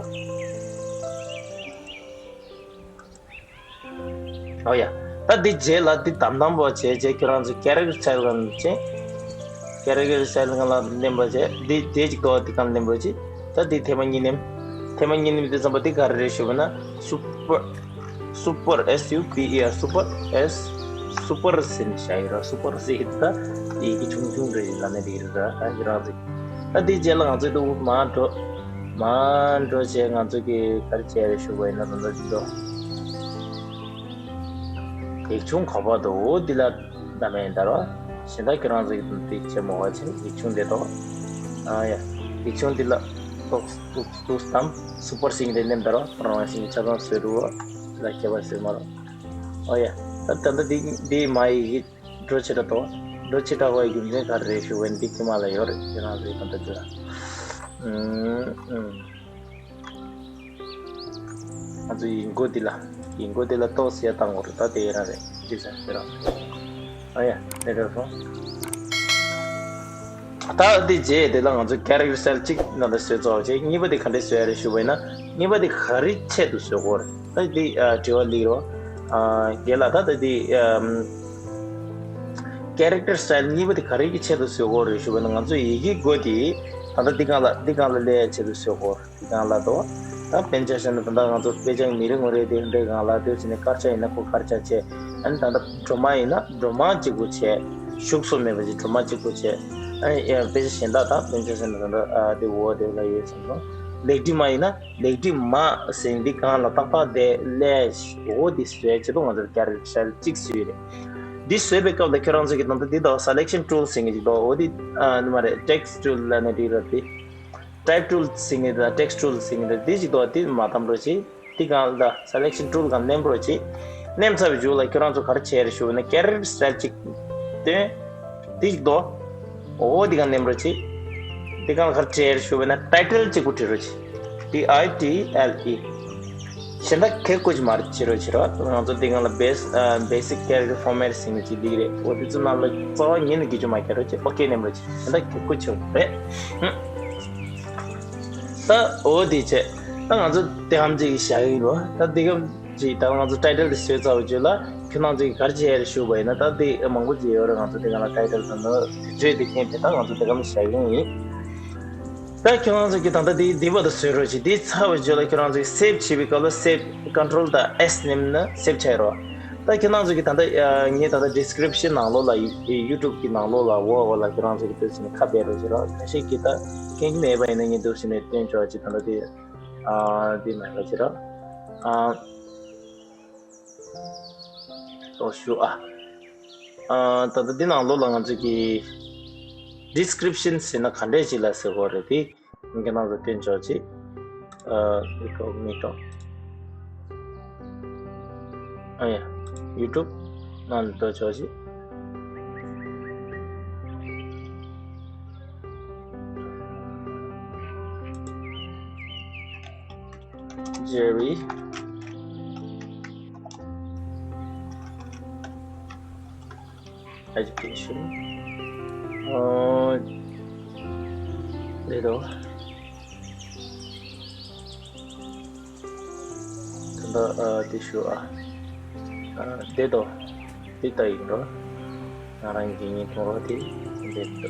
ཨོ་ཡ། ད་འདི་རྗེས་ལ་འདི་དམ་དམ་པོ་བྱས་རྗེས་ཁྱོད་རང་ཚོ་ཀེ་རེག་ཊར་སི་ཊའིལ་གང་བྱས། ཀེ་རེག་ཊར་སི་ཊའིལ་གང་ལ་མནན་པ་བྱས། འདི་དེ་གཅིག་ཏོ་འདི་གང་མནན་པ་བྱས། ད་འདི་ཐེངས་མ་གཉིས་མནན། ཐེངས་མ་གཉིས་མནན་དུས་ཙམ་པ་འདི་ག་རེ་རེད་ཞུ་བ་ན་སུ་པར། སུ་པར། S U P E R། སུ་པར། S། སུ་པར་ཟེར་ནས་བཞག་ཡོད་ར། སུ་པར་ཟེར་ཡོད་ད། ཡི་གེ་ཆུང་ཆུང་རེད། ལ་ནས་འདི་རེད་ར། ཨ་ཡི་རང་ཟིག་ད་འདི་རྗེས་ལ་ང་ཚོས་འདུག་མར་འགྲོ། མར་འགྲོ་བྱས་ང་ཚོ་གི་ག་རེ་བྱས་རེད་ཞུ་བ་ཡིན་ན། ད་ལྟ་འདི་འགྲོ། ཡིག་ཆུང་ག་པར་འདུག་འོ་འདི་ལ་བདམས་ཡིན་ད་ར། གཞན་དག་ཁྱེད་རང་ཚོ་གི་འདུག་འདི་བྱེད་མོ་བ་ཆེ་ཡིག་ཆུང་འདི་དོ། ཨ་ཡ། ཡིག་ཆུང་འདི་ལ་ཏོག་ཏོག་ཏོག་དམ། སུ་པར་ཟེར་མཁན་དེ་མནན་ད་ར། རང་བཞིན་ཆ་ཚང་བཟོས་འདུག་ལ་ཁྱད་པར་བཟོས་མ་ར། ཨོ་ཡ། ད་ད་ལྟ་འདི་འདི་མ་ཡི་གི་འགྲོ་ཆེ་དྲགས་ཏོ། འགྲོ་ཆེ་དྲགས་པའི་རྒྱུ་མཚན་ག་རེ་རེད་ཞུ་བ་ཡིན་ན་འདི་དཀྱིལ་མ་ལ་ཡོད་རེད། ཁྱེད་རང་ཚོའི་ད་ལྟ་འདི་ལ། ཨུམ་ཨུམ། ང་ཚོ་ཡིག་མགོ་འདི་ལ། ཡིག་མགོ་འདི་ལ་ཏོག་ཙམ་ཡར་བཏང་དགོས་རེད། ད་དེ་ཡི་རང་རེད། འགྲིག་ས་ཁྱེད་རང་། ཨ་ཡ། དེ་འདྲ་སོང་། ད་འདི་རྗེས་དེ་ལ་ང་ཚོ་ཀེ་རེག་ཊར་སི་ཊའིལ་གཅིག་ནང་ལ་བཟོས་ཚར་བ་བྱས། གཉིས་པ་དེ་ག་འདྲས་བཟོས་ཡ་རེད་ཞུ་བ་ཡིན་ན། གཉིས་པ་དེ་ག་རེ་ཆེད་དུ་བཟོ་དགོས་རེད། ད་འདི་ཨ་དྲི་བ་སླེབས་རོ། ཨ་རྒན་ལགས། ད་ད་འདི་ཨམ་ཀེ་རེག་ཊར་སི་ཊའིལ་གཉིས་པ་དེ་ག་རེ་གི་ཆེད་དུ་བཟོ་དགོས་རེད་ཞུ་བ་ཡིན་ན། ང་ཚོ་ཡི་གེ་མགོ་དེ་ད་ལྟ་འདི་སྒང་ལ་འདི་སྒང་ལ་སླེབས་ཡ་ཆེད་དུ་བཟོ་དགོས་རེད། དེ་སྒང་ལ་དོ། ད་དཔེར་ན་ཆ་བཞག་ན་ད་ལྟ་ང་ཚོ་དཔེ་ཆ་མི་རེ་ངོ་རེ་དེ་འདྲའི་སྒང་ལ་དེ་བྱས་ནས་དཀར་ཆག་ཡིན་ན་ཁོ་དཀར་ཆག་བྱས། ཨ་ནི་ད་ལྟ་སྒྲོལ་མ་ཡིན་ན་སྒྲོལ་མ་གཅིག་པོ་བྱས། ཞུགས་སོ་མེད་པ་ཅིག་སྒྲོལ་མ་གཅིག་པོ་བྱས། ཨ་ནི་ཡ་དཔེ་ཆ་གཞན་དག་དང་དཔེར་ན་ཆ་བཞག་ན་ད་ལྟ་ཨ་དེ་འོ་དེ་ལ་ཡོད་ཙམ་དང་། ལེགས་བྲིས་མ་ཡིན་ན་ལེགས་བྲིས་མ་ཟེར་འདི་སྒང་ལ་ཏག་ཏག་དེ་ལས་འོ་དེ་བཟོས་ཆེད་དུ་ང་ཚོར་ཀེ་རེག་ཊར་སི་ཊའིལ་གཅིག་བཟོས་རེད། འདི་བཟོས་པའི་སྐབས་ལ་ཁྱོད་རང་ཚོ་གི་ད་ལྟ་འདི་དང་སེ་ལེག་ཤན་ཊུལ་ཟེར་མཁན་ཅིག་འདུག་འོ་དེ་ཨ་ནི་མ་རེད། ཊེག་སི་ཊུལ་ལབ་ནས་འགྲིག་རེད་དེ། ཊའིབ་ཊུལ་ཟེར་མཁན་དང་ཊེག་སི་ཊུལ་ཟེར་མཁན་དང་འདི་ཞིག་འདུག་འདི་མ་བདམས་རོགས་བྱེད། འདི་སྒང་ལ་སེ་ལེག་ཤན་ཊུལ་སྒང་མནན་རོགས་བྱེད། མནན་ཚར་བའི་མཇུག་ལ་ཁྱོད་རང་ཚོ་ག་རེ་བྱེད་རེད་ཞུ་བ་ན་ཀེ་རེག་ཊར་སི་ཊའིལ་གཅིག་བཏོན། འདི་ཞིག་འདུག་འོ་འདི་སྒང་མནན་རོགས་བྱེད། འདི་སྒང་ལ་ག་རེ་བྲིས་རེད་ཞུ་བ་ན་ཊའི་ཊལ་གཅིག་པོ་བྲིས་རོགས་བྱེད། T I T L E། གཞན་དག་གི་བཀོད་ཀྱི་མ་རེད། བྱེད་རོགས་བྱེད་རོགས། ང་ཚོ་འདི་སྒང་ལ་བེ་སི་ཨ་བེ་སིག་ཀེ་རེག་ཊར་ཕོར་མེ་ཊི་ཟེར་མཁན་ཅིག་འདི་རེད། འོ་དེ་ཚོ་ནང་ལ་རྩ་བ་ཉིད་ནས་བཀོད་ཀྱི་མ་རེད། བྱེད་རོགས་བྱེད། ཨོ་ཀེ་མནན་རོགས་བྱེད། གཞན་དག་གི་བཀོད་ཆོག་རེད། ཧུམ། ད་འོ་དེ་བྱས། ད་ང་ཚོ་དེ་གམ་ཅིག་བཞག་གི་ཡིན་རོ། ད་དེ་གམ་ཅིག་ད་ང་ཚོ་ཊའི་ཊལ་དེ་བཟོས་ཚར་བའི་རྗེས་ལ་ཁྱོད་རང་ཚོ་གིས་ག་རེ་བྱེད་ཡ་རེད་ཞུ་བ་ཡིན་ན། ད་དེ་མང་པོ་ཅིག་ཡོད་རེད། ང་ཚོ་དེ་ག་ལ་ཊའི་ཊལ་དང་ད་དེ་འདྲའི་དེ་མཁན་དེ་ད་ང་ཚོ་དེ་གམ་བཞག་གི་ཡིན། ད་ཁྱོད་རང་ཚོ་གིས་ད་ལྟ་དེ་དེ་བར་དུ་བཟོས་རོགས་བྱེད། དེ་ཚར་བའི་རྗེས་ལ་ཁྱོད་རང་ཚོ་གིས་སེབ་བྱེད་པའི་སྐབས་ལ་སེབ་ཀོན་ཊོལ་དང་ཨེས་མནན་ན་སེབ་ཆགས་ཡོད་རོ། ད་ཁྱེད་རང་ཚོ་གི་ད་ལྟ་ཨ་ངས་ད་ལྟ་ཌི་སི་ཀི་རིབ་ཤན་ནང་ལོགས་ལ་ཡུ་ཊུབ་གི་ནང་ལོགས་ལ་འོག་འོག་ལ་ཁྱེད་རང་ཚོ་གི་འདུག་ཟེར་ནས་ཁ་བརྡ་རོགས་བྱེད་རོགས། ཁ་ཤས་ཀྱིས་ད་མཁྱེན་གྱི་མེད་པ་ཡིན་ན་ངས་འདུག་ཟེར་ནས་སྟོན་ཆོག་ཅིག་ད་ལྟ་དེ་ཨ་དེ་མ་རོགས་བྱེད་རོགས། ཨ་ཏོ་ཞུ་ཨ། ཨ་ད་ལྟ་འདི་ནང་ལོགས་ལ་ང་ཚོ་གི་ཌི་སི་ཀི་རིབ་ཤན་ཟེར་ན་ག་འདྲས་ཅིག་ལ་ཟེར་དགོས་རེད་དེ། ཁྱེད་རང་ཚོ་སྟོན་ཆོག་ཅིག་ཨ་མི་ཀྲོ་མི་ཀྲོ། ཨ་ཡ། ཡུ་ཊུབ་ནང་ལ་འགྲོ་ཆོག་ཅིག་ཇེ་རི། Education. ཨོ། ལེ་རོ། ད་ལྟ་ཨ་དེ་ཞུ་ཨ། ཨ་དེ་དོ། དེ་ལྟ་ཡིན་རོ། ང་རང་གི་ཉིན་ཐོང་རོ་དེ་དེ་དོ།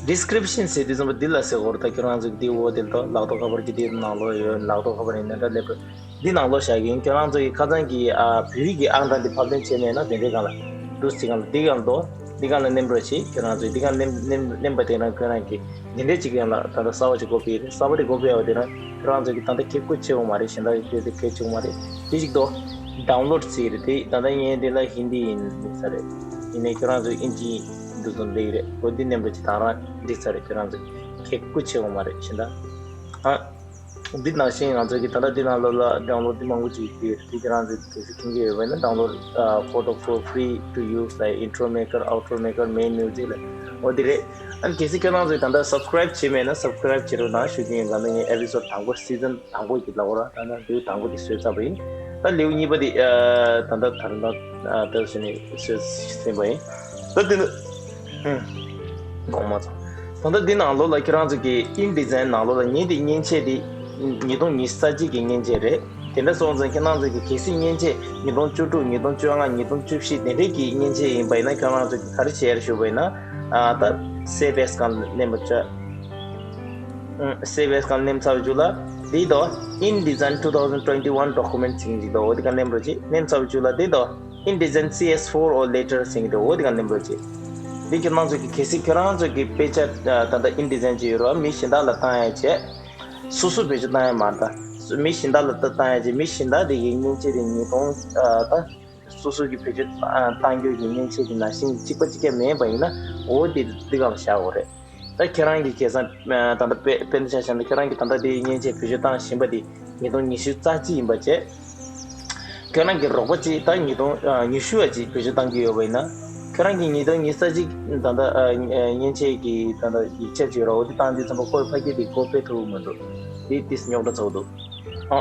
ཌི་སི་ཀི་རིབ་ཤན་ཟེར་དུས་ཙམ་པ་འདི་ལ་ཟེར་དགོས་རེད། ད་ཁྱོད་རང་ཚོ་གི་དེ་འོ་དེ་ལྟ་ལག་ཐོག་ཁ་པར་གྱི་དེ་ནང་ལོགས་ཡོད། ལག་ཐོག་ཁ་པར་ཡིན་ན་འདྲ་སླེབས་རོ། འདི་ནང་ལོགས་བཞག་གི་ཡིན། ཁྱོད་རང་ཚོ་ཡི་ཁ་སང་གི་ཨ་བོད་ཡིག་གི་ཨང་གྲངས་འདི་ཕབ་ལེན་བྱས་མེད་ན་དེ་འདྲའི་སྒང་ལ་འདུག་སེ་སྒང་ལ་འདི་སྒང་འདུག་འདི་སྒང་ལ་མནན་རོགས་བྱེད། ཁྱོད་རང་ཚོས་འདི་སྒང་མནན་མནན་མནན་པ་དེ་རང་ཁྱོད་རང་གི་འདི་འདྲའི་ཅིག་ཡང་ལ་ད་ལྟ་གསར་པ་ཅིག་འགོ་ཕེབས་རེད། གསར་པ་དེ་འགོ་ཕེབས་པ་དེ་རང་ཁྱོད་རང་ཚོ་གི་ད་ལྟ་ཁེ་ཁུ་ཆེ་བོ་མ་རེད། གཞན་དག་གི་ཁེ་ཁེ་ཆེ་བོ་མ་རེད། དེ་ཅིག་འདུག་ཌའུན་ལོཌ་ཟེར་གི་རེད། དེ་ད་ལྟ་ངས་འདི་ལ་ཧིན་དི་ཡིན་ས་རེད། ཡིན་ནའི་ཁྱོད་རང་ཚོས་ཨིན་ཇི་འདུག་ཙམ་འགྲིག་གི་རེད། འོ་འདི་མནན་པ་ཅིག་ད་རང་འགྲིག་ས་རེད། ཁྱོད་རང་ཚོས། ཁེ་ཁུ་ཆེ་བ་མ་རེད་ཤི་ད། ཨ། འདི་ནང་བཞིན་ང་ཚོ་གི་ད་ལྟ་འདི་ནང་ལོགས་ལ་download འདི་མང་པོ་ཅིག་ཡོད་དེ་ཁྱེད་རང་ཚོ་གལ་སྲིད་མཁྱེན་གྱི་ཡོད་པ་ན་download photo for free to use like intro maker, outro maker, main music ལ་འོ་འདི་རེད། ཨ་ནི་གལ་སྲིད་ཁྱེད་རང་ཚོས་ད་ལྟ་subscribe བྱས་མེད་ན་subscribe བྱེད་རོགས་གནང་ཞུ་རྒྱུ་ཡིན། ད་ལྟ་ངའི་episode དང་པོ་season དང་པོ་གི་ལབ་ར་ད་ལྟ་ལེའུ་དང་པོ་དེ་བཟོས་ཚར་བ་ཡིན། ད་ལེའུ་གཉིས་པ་དེ་ད་ལྟ་ད་ལྟ་ད་བཟོས་ནས་བཟོས་ཟིན་པ་ཡིན། ད་དེ་ནི་ཧུམ་གོང་མ་ཚོ་ད་ལྟ་འདི་ནང་ལོགས་ལ་ཁྱེད་རང་ཚོ་གི་InDesign ནང་ལོགས་ལ་ངའི་དེ་མཉེན་ཆས་དེ་ཉིས་སྟོང་ཉི་ཤུ་རྩ་གཅིག་གི་མཉེན་ཆས་རེད། དེ་འདྲ་སོང་ཙང་ཁྱེད་རང་ཚོ་གི་གལ་སྲིད་མཉེན་ཆས་ཉིས་སྟོང་བཅུ་དྲུག་ཉིས་སྟོང་བཅོ་ལྔ་ཉིས་སྟོང་བཅུ་བཞི་དེ་འདྲའི་གི་མཉེན་ཆས་ཡིན་པ་ཡིན་ན་ཁྱེད་རང་ཚོ་གི་ག་རེ་བྱེད་ཡ་རེད་ཞུ་བ་ཡིན་ན་ཨ་ད་save as གང་མནན་པ་བྱ། save as གང་མནན་ཚར་བའི་རྗེས་ལ་དེའི་ཐོག InDesign two thousand twenty-one document ཟེར་གྱི་འདུག་འོ་དེ་གང་མནན་པ་བྱེད། མནན་ཚར་བའི་རྗེས་ལ་དེའི་ཐོག InDesign C S four or later ཟེར་གྱི་འདུག་འོ་དེ་གང་མནན་པ་བྱེད། འདི་ཁྱེད་རང་ཚོ་གི་གལ་སྲིད་ཁྱེད་རང་ཚོ་གི་དཔེ་ཆ་ད་ལྟ་InDesign ཅིག་ཡོད་རོགས་མི་གཞན་དག་ལ་བཏང་ཡ་བྱས། སོ་སོ་བེད་སྤྱོད་བཏང་ཡ་མ་རེད་ད། མི་གཞན་དག་ལ་ད་བཏང་ཡ་བྱས་མི་གཞན་དག་དེ་གི་མཉེན་ཆས་དེ་ཉིས་སྟོང་ད། སོ་སོ་གི་བེད་སྤྱོད་བཏང་རྒྱུ་གི་མཉེན་ཆས་ཀྱི་ནང་བཞིན་གཅིག་པ་གཅིག་རྐྱང་མེད་པ་ཡིན་ན་འོ་དེ་འདི་ག་ལ་བཞག་དགོས་རེད། ད་ཁྱེད་རང་གི་ཁ་སང་ད་ལྟ་དཔེ་དཔེ་འདི་ཆ་བཞག་ན་ཁྱེད་རང་གི་ད་ལྟ་དེའི་མཉེན་ཆས་བེད་སྤྱོད་བཏང་བཞིན་པ་དེ་ཉིས་སྟོང་ཉི་ཤུ་རྩ་གཅིག་ཡིན་པ་བྱས། ཁྱེད་རང་གི་རོགས་པ་གཅིག་ད་ཉིས་སྟོང་ཉི་ཤུ་བ་གཅིག་བེད་སྤྱོད་བཏང་གི་ཡོད་པ་ཡིན་ན། ཁྱེད་རང་གི་ཉིས་སྟོང་ཉི་ཤུ་རྩ་གཅིག་ད་ལྟ་མཉེན་ཆས་ཀྱི་ད་ལྟ་ཡིག་ཆ་ཅིག་ཡོད་ར་འོ་དེ་བཏང་དུས་ཙམ་པ་ཁོའི་ཕ་གི་དེ་ཁོ་དཔེ་ཐུབ་མི་འདུག་དེ་དེ་རྙོག་དྲ་ཚ་བོ་འདུག་ཨ།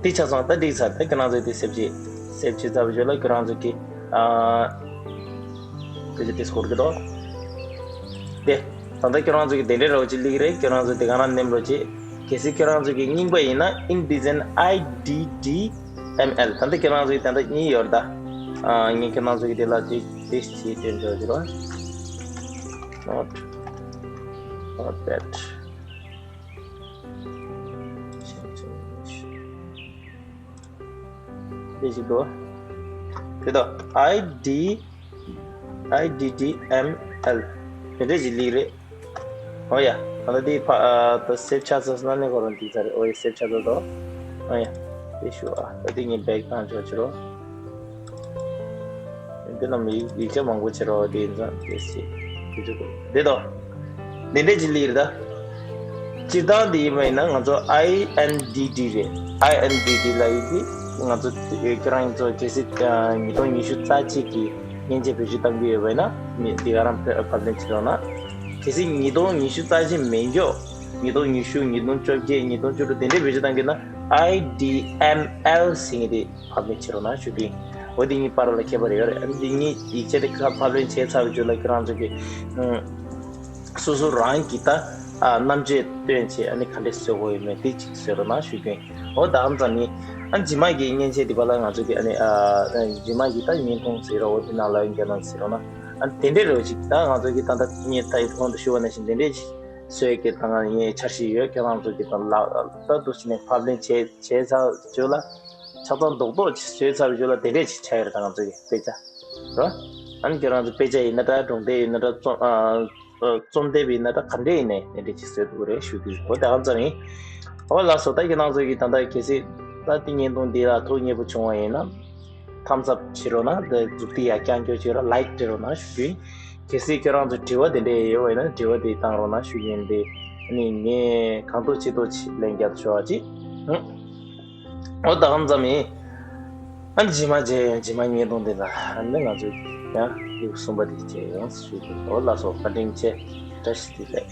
དེ་ཆ་ཚང་ད་འགྲིག་ཚར། ད་ཁྱེད་རང་ཚོས་དེ་སེབ་བྱེད། སེབ་བྱེད་ཚར་བའི་རྗེས་ལ་ཁྱེད་རང་ཚོ་གི་ཨ། དེ་ཚོ་དེ་སྐོར་གི་དོ། དེ། ད་ལྟ་ཁྱེད་རང་ཚོ་གི་དེ་འདྲའི་རོགས་ཅིག་ལིག་རེད། ཁྱེད་རང་ཚོ་དེ་ག་རང་ནེམ་རོགས་ཅིག་གལ་སྲིད་ཁྱེད་རང་ཚོ་གི་རྙིང་པ་ཡིན་ན་InDesign I D D M L ད་ལྟ་ཁྱེད་རང་ཚོ་གི་ད་ལྟ་གཉིས་ཡོད་རེད་ད། ཨ། ངས་ཁྱེད་རང་ཚོ་གི་དེ་ལ་དེ་དེ་ཞིག་སྟོན་འཇོག་གི་རོགས། Not not bad. དེ་ཞིག་འདུག་དེ་དང་I D I D D M L དེ་འདྲ་ཞིག་ལིག་རེད། ཨོ་ཡ། ད་ལྟ་དེ་ཕ་ཨ་ད་སེབ་ཆགས་ཚར་སོང་ན་ནི་ཁོ་རང་འགྲིག་ཚར་རེད། ཨོ་ཡ་སེབ་ཆགས་ཚར་དོ། ཨོ་ཡ། དེ་ཞུ་ཨ་ད་དེ་ངས་བེག་བཏང་ཆོག་ཕྱིར་རོ། འདི་ནམ་ཡིག་ཡིག་ཆ་མང་པོ་བྱེད་རོགས་དེ་ཡིན་ཙང་དེ་སྲིད་དེ་ཚོ་དེ་དང་། དེ་འདྲས་ཅིག་ལིར་ད། སྤྱིར་བཏང་དེ་ཡིན་པ་ཡིན་ན་ང་ཚོ་I N D D རེད། I N D D ལ་ཡིན་དེ་ང་ཚོ་ཁྱེད་རང་ཚོ་གལ་སྲིད་ཉིས་སྟོང་ཉི་ཤུ་རྩ་གཅིག་གི་མཉེན་ཆས་བེད་སྤྱོད་གཏང་གི་ཡོད་པ་ཡིན་ན་མི་དེ་ག་རང་ཕབ་ལེན་བྱེད་རོགས་གནང་། གལ་སྲིད་ཉིས་སྟོང་ཉི་ཤུ་རྩ་གཅིག་མེད་མགྱོགས་ཉིས་སྟོང་ཉི་ཤུ་ཉིས་སྟོང་བཅོ་བརྒྱད་ཉིས་སྟོང་བཅུ་དྲུག་དེ་འདྲས་བེད་སྤྱོད་གཏང་གི་ཡོད་ན་I D M L ཟེར་གྱི་དེ། ཕབ་ལེན་བྱེད་རོགས་གནང་ཞུ་རྒྱུ་ཡིན། འོ་དེ་གཉིས་བར་ལ་ཁྱད་པར་ཡོད་རེད། ཨ་ནི་དེ་གཉིས་ཡིག་ཆ་དེ་ཁ་ཕབ་ལེན་བྱས་ཚར་བའི་རྗེས་ལ་ཁྱེད་རང་ཚོ་གི་ཨུམ། སོ་སོ་རང་གི་ད་ཨ་རྣམ་དཔྱོད་བཏོན་བྱས་ཨ་ནི་ག་འདྲས་བཟོ་དགོས་ཡོད་མེད་དེ་གཅིག་བཟོ་རོགས་གནང་ཞུ་རྒྱུ་ཡིན། འོ་ད་ཨ་ཙམ་ཡིན། ཨ་རྗེས་མ་གི་མཉེན་ཆས་དེ་བར་ལ་ང་ཚོ་གི་ཨ་ནི་ཨ་རྗེས་མ་གི་ད་བརྙན་ཐུང་ཟེར་རོགས་འོ་དེ་ནང་ལ་ཡོང་རྒྱུ་ན་ཟེར་རོགས་གནང་། ཨ་ནི་དེ་འདྲས་རོགས་ཅིག་ད་ང་ཚོ་གི་ད་ལྟ་ངས་ད་ཡི་གོང་དུ་ཞུ་བ་ནང་བཞིན་དེ་འདྲས་ཅིག་བཟོས་ཀྱི་ད་ང་ངའི་འཆར་གཞི་ཡོད། ཁྱེད་རང་ཚོ་གི་ད་ལག་ད་དུ་ཕྱིན་ནས་ཕབ་ལེན་བྱས་བྱས་ཚར་རྗེས་ལ་ཆ་ཚང་རྡོག་རྡོག་ཅིག་བཟོས་ཚར་རྗེས་ལ་དེ་འདྲས་ཅིག་ཆགས་ཡོད་རེད། ད་ང་ཚོ་གི་དཔེ་ཆ་རོ། ཨ་ནི་ཁྱེད་རང་ཚོ་དཔེ་ཆ་ཡིན་ན་འདྲ་སྒྲུང་དེབ་ཡིན་ན་འདྲ་རྩོམ་ཨ་རྩོམ་དེབ་ཡིན་ན་འདྲ་ག་འདྲས་ཡིན་ནའི་དེ་འདྲས་ཅིག་བཟོས་འདུག་རེད་ཞུ་རྒྱུ་ཡིན། འོ་ད་གང་ཙམ་ཡིན། འོ་ལགས་སོ། ད་ཁྱེད་རང་ཚོ་གི་ད་ལྟ་གལ་སྲིད་ད་དེ་བརྙན་ཐུང་འདི་ལ་ཐུགས་མཉེས་པོ་བྱུང་བ་ཡིན་ན། thumbs up བྱེད་རོགས་གནང་། དེ་མཛུབ་ཐེལ་ཡར་རྐྱང་རྐྱོ་བྱེད་རོགས། like སྤྲད་རོགས་གནང་ཞུ་རྒྱུ་ཡིན། གལ་སྲིད་ཁྱེད་རང་ཚོ་དྲི་བ་དེ་འདྲས་ཡོད་པ་ཡིན་ན་དྲི་བ་དེ་བཏང་རོགས་གནང་ཞུ་རྒྱུ་ཡིན། དེ་ནི་ངས་གང་ཐུབ་ཅི་ཐུབ་ཅིག་ལན་རྒྱབ་ཆོག་པ་ཅིག་འོ་ད་གང་ཙམ་ཡིན། ཨ་ནི་རྗེས་མ་མཇལ་ཡོང་། རྗེས་མ་བརྙན་ཐུང་འདི་ལ་ཨ་ནི་ང་ཚོ་ཡང་ལེའུ་གསུམ་པ་དེ་མཇལ་ཡོང་ཞུ་རྒྱུ་ཡིན། འོ་ལགས་སོ། བཀའ་དྲིན་ཆེ། བཀྲ་ཤིས་བདེ་ལེགས།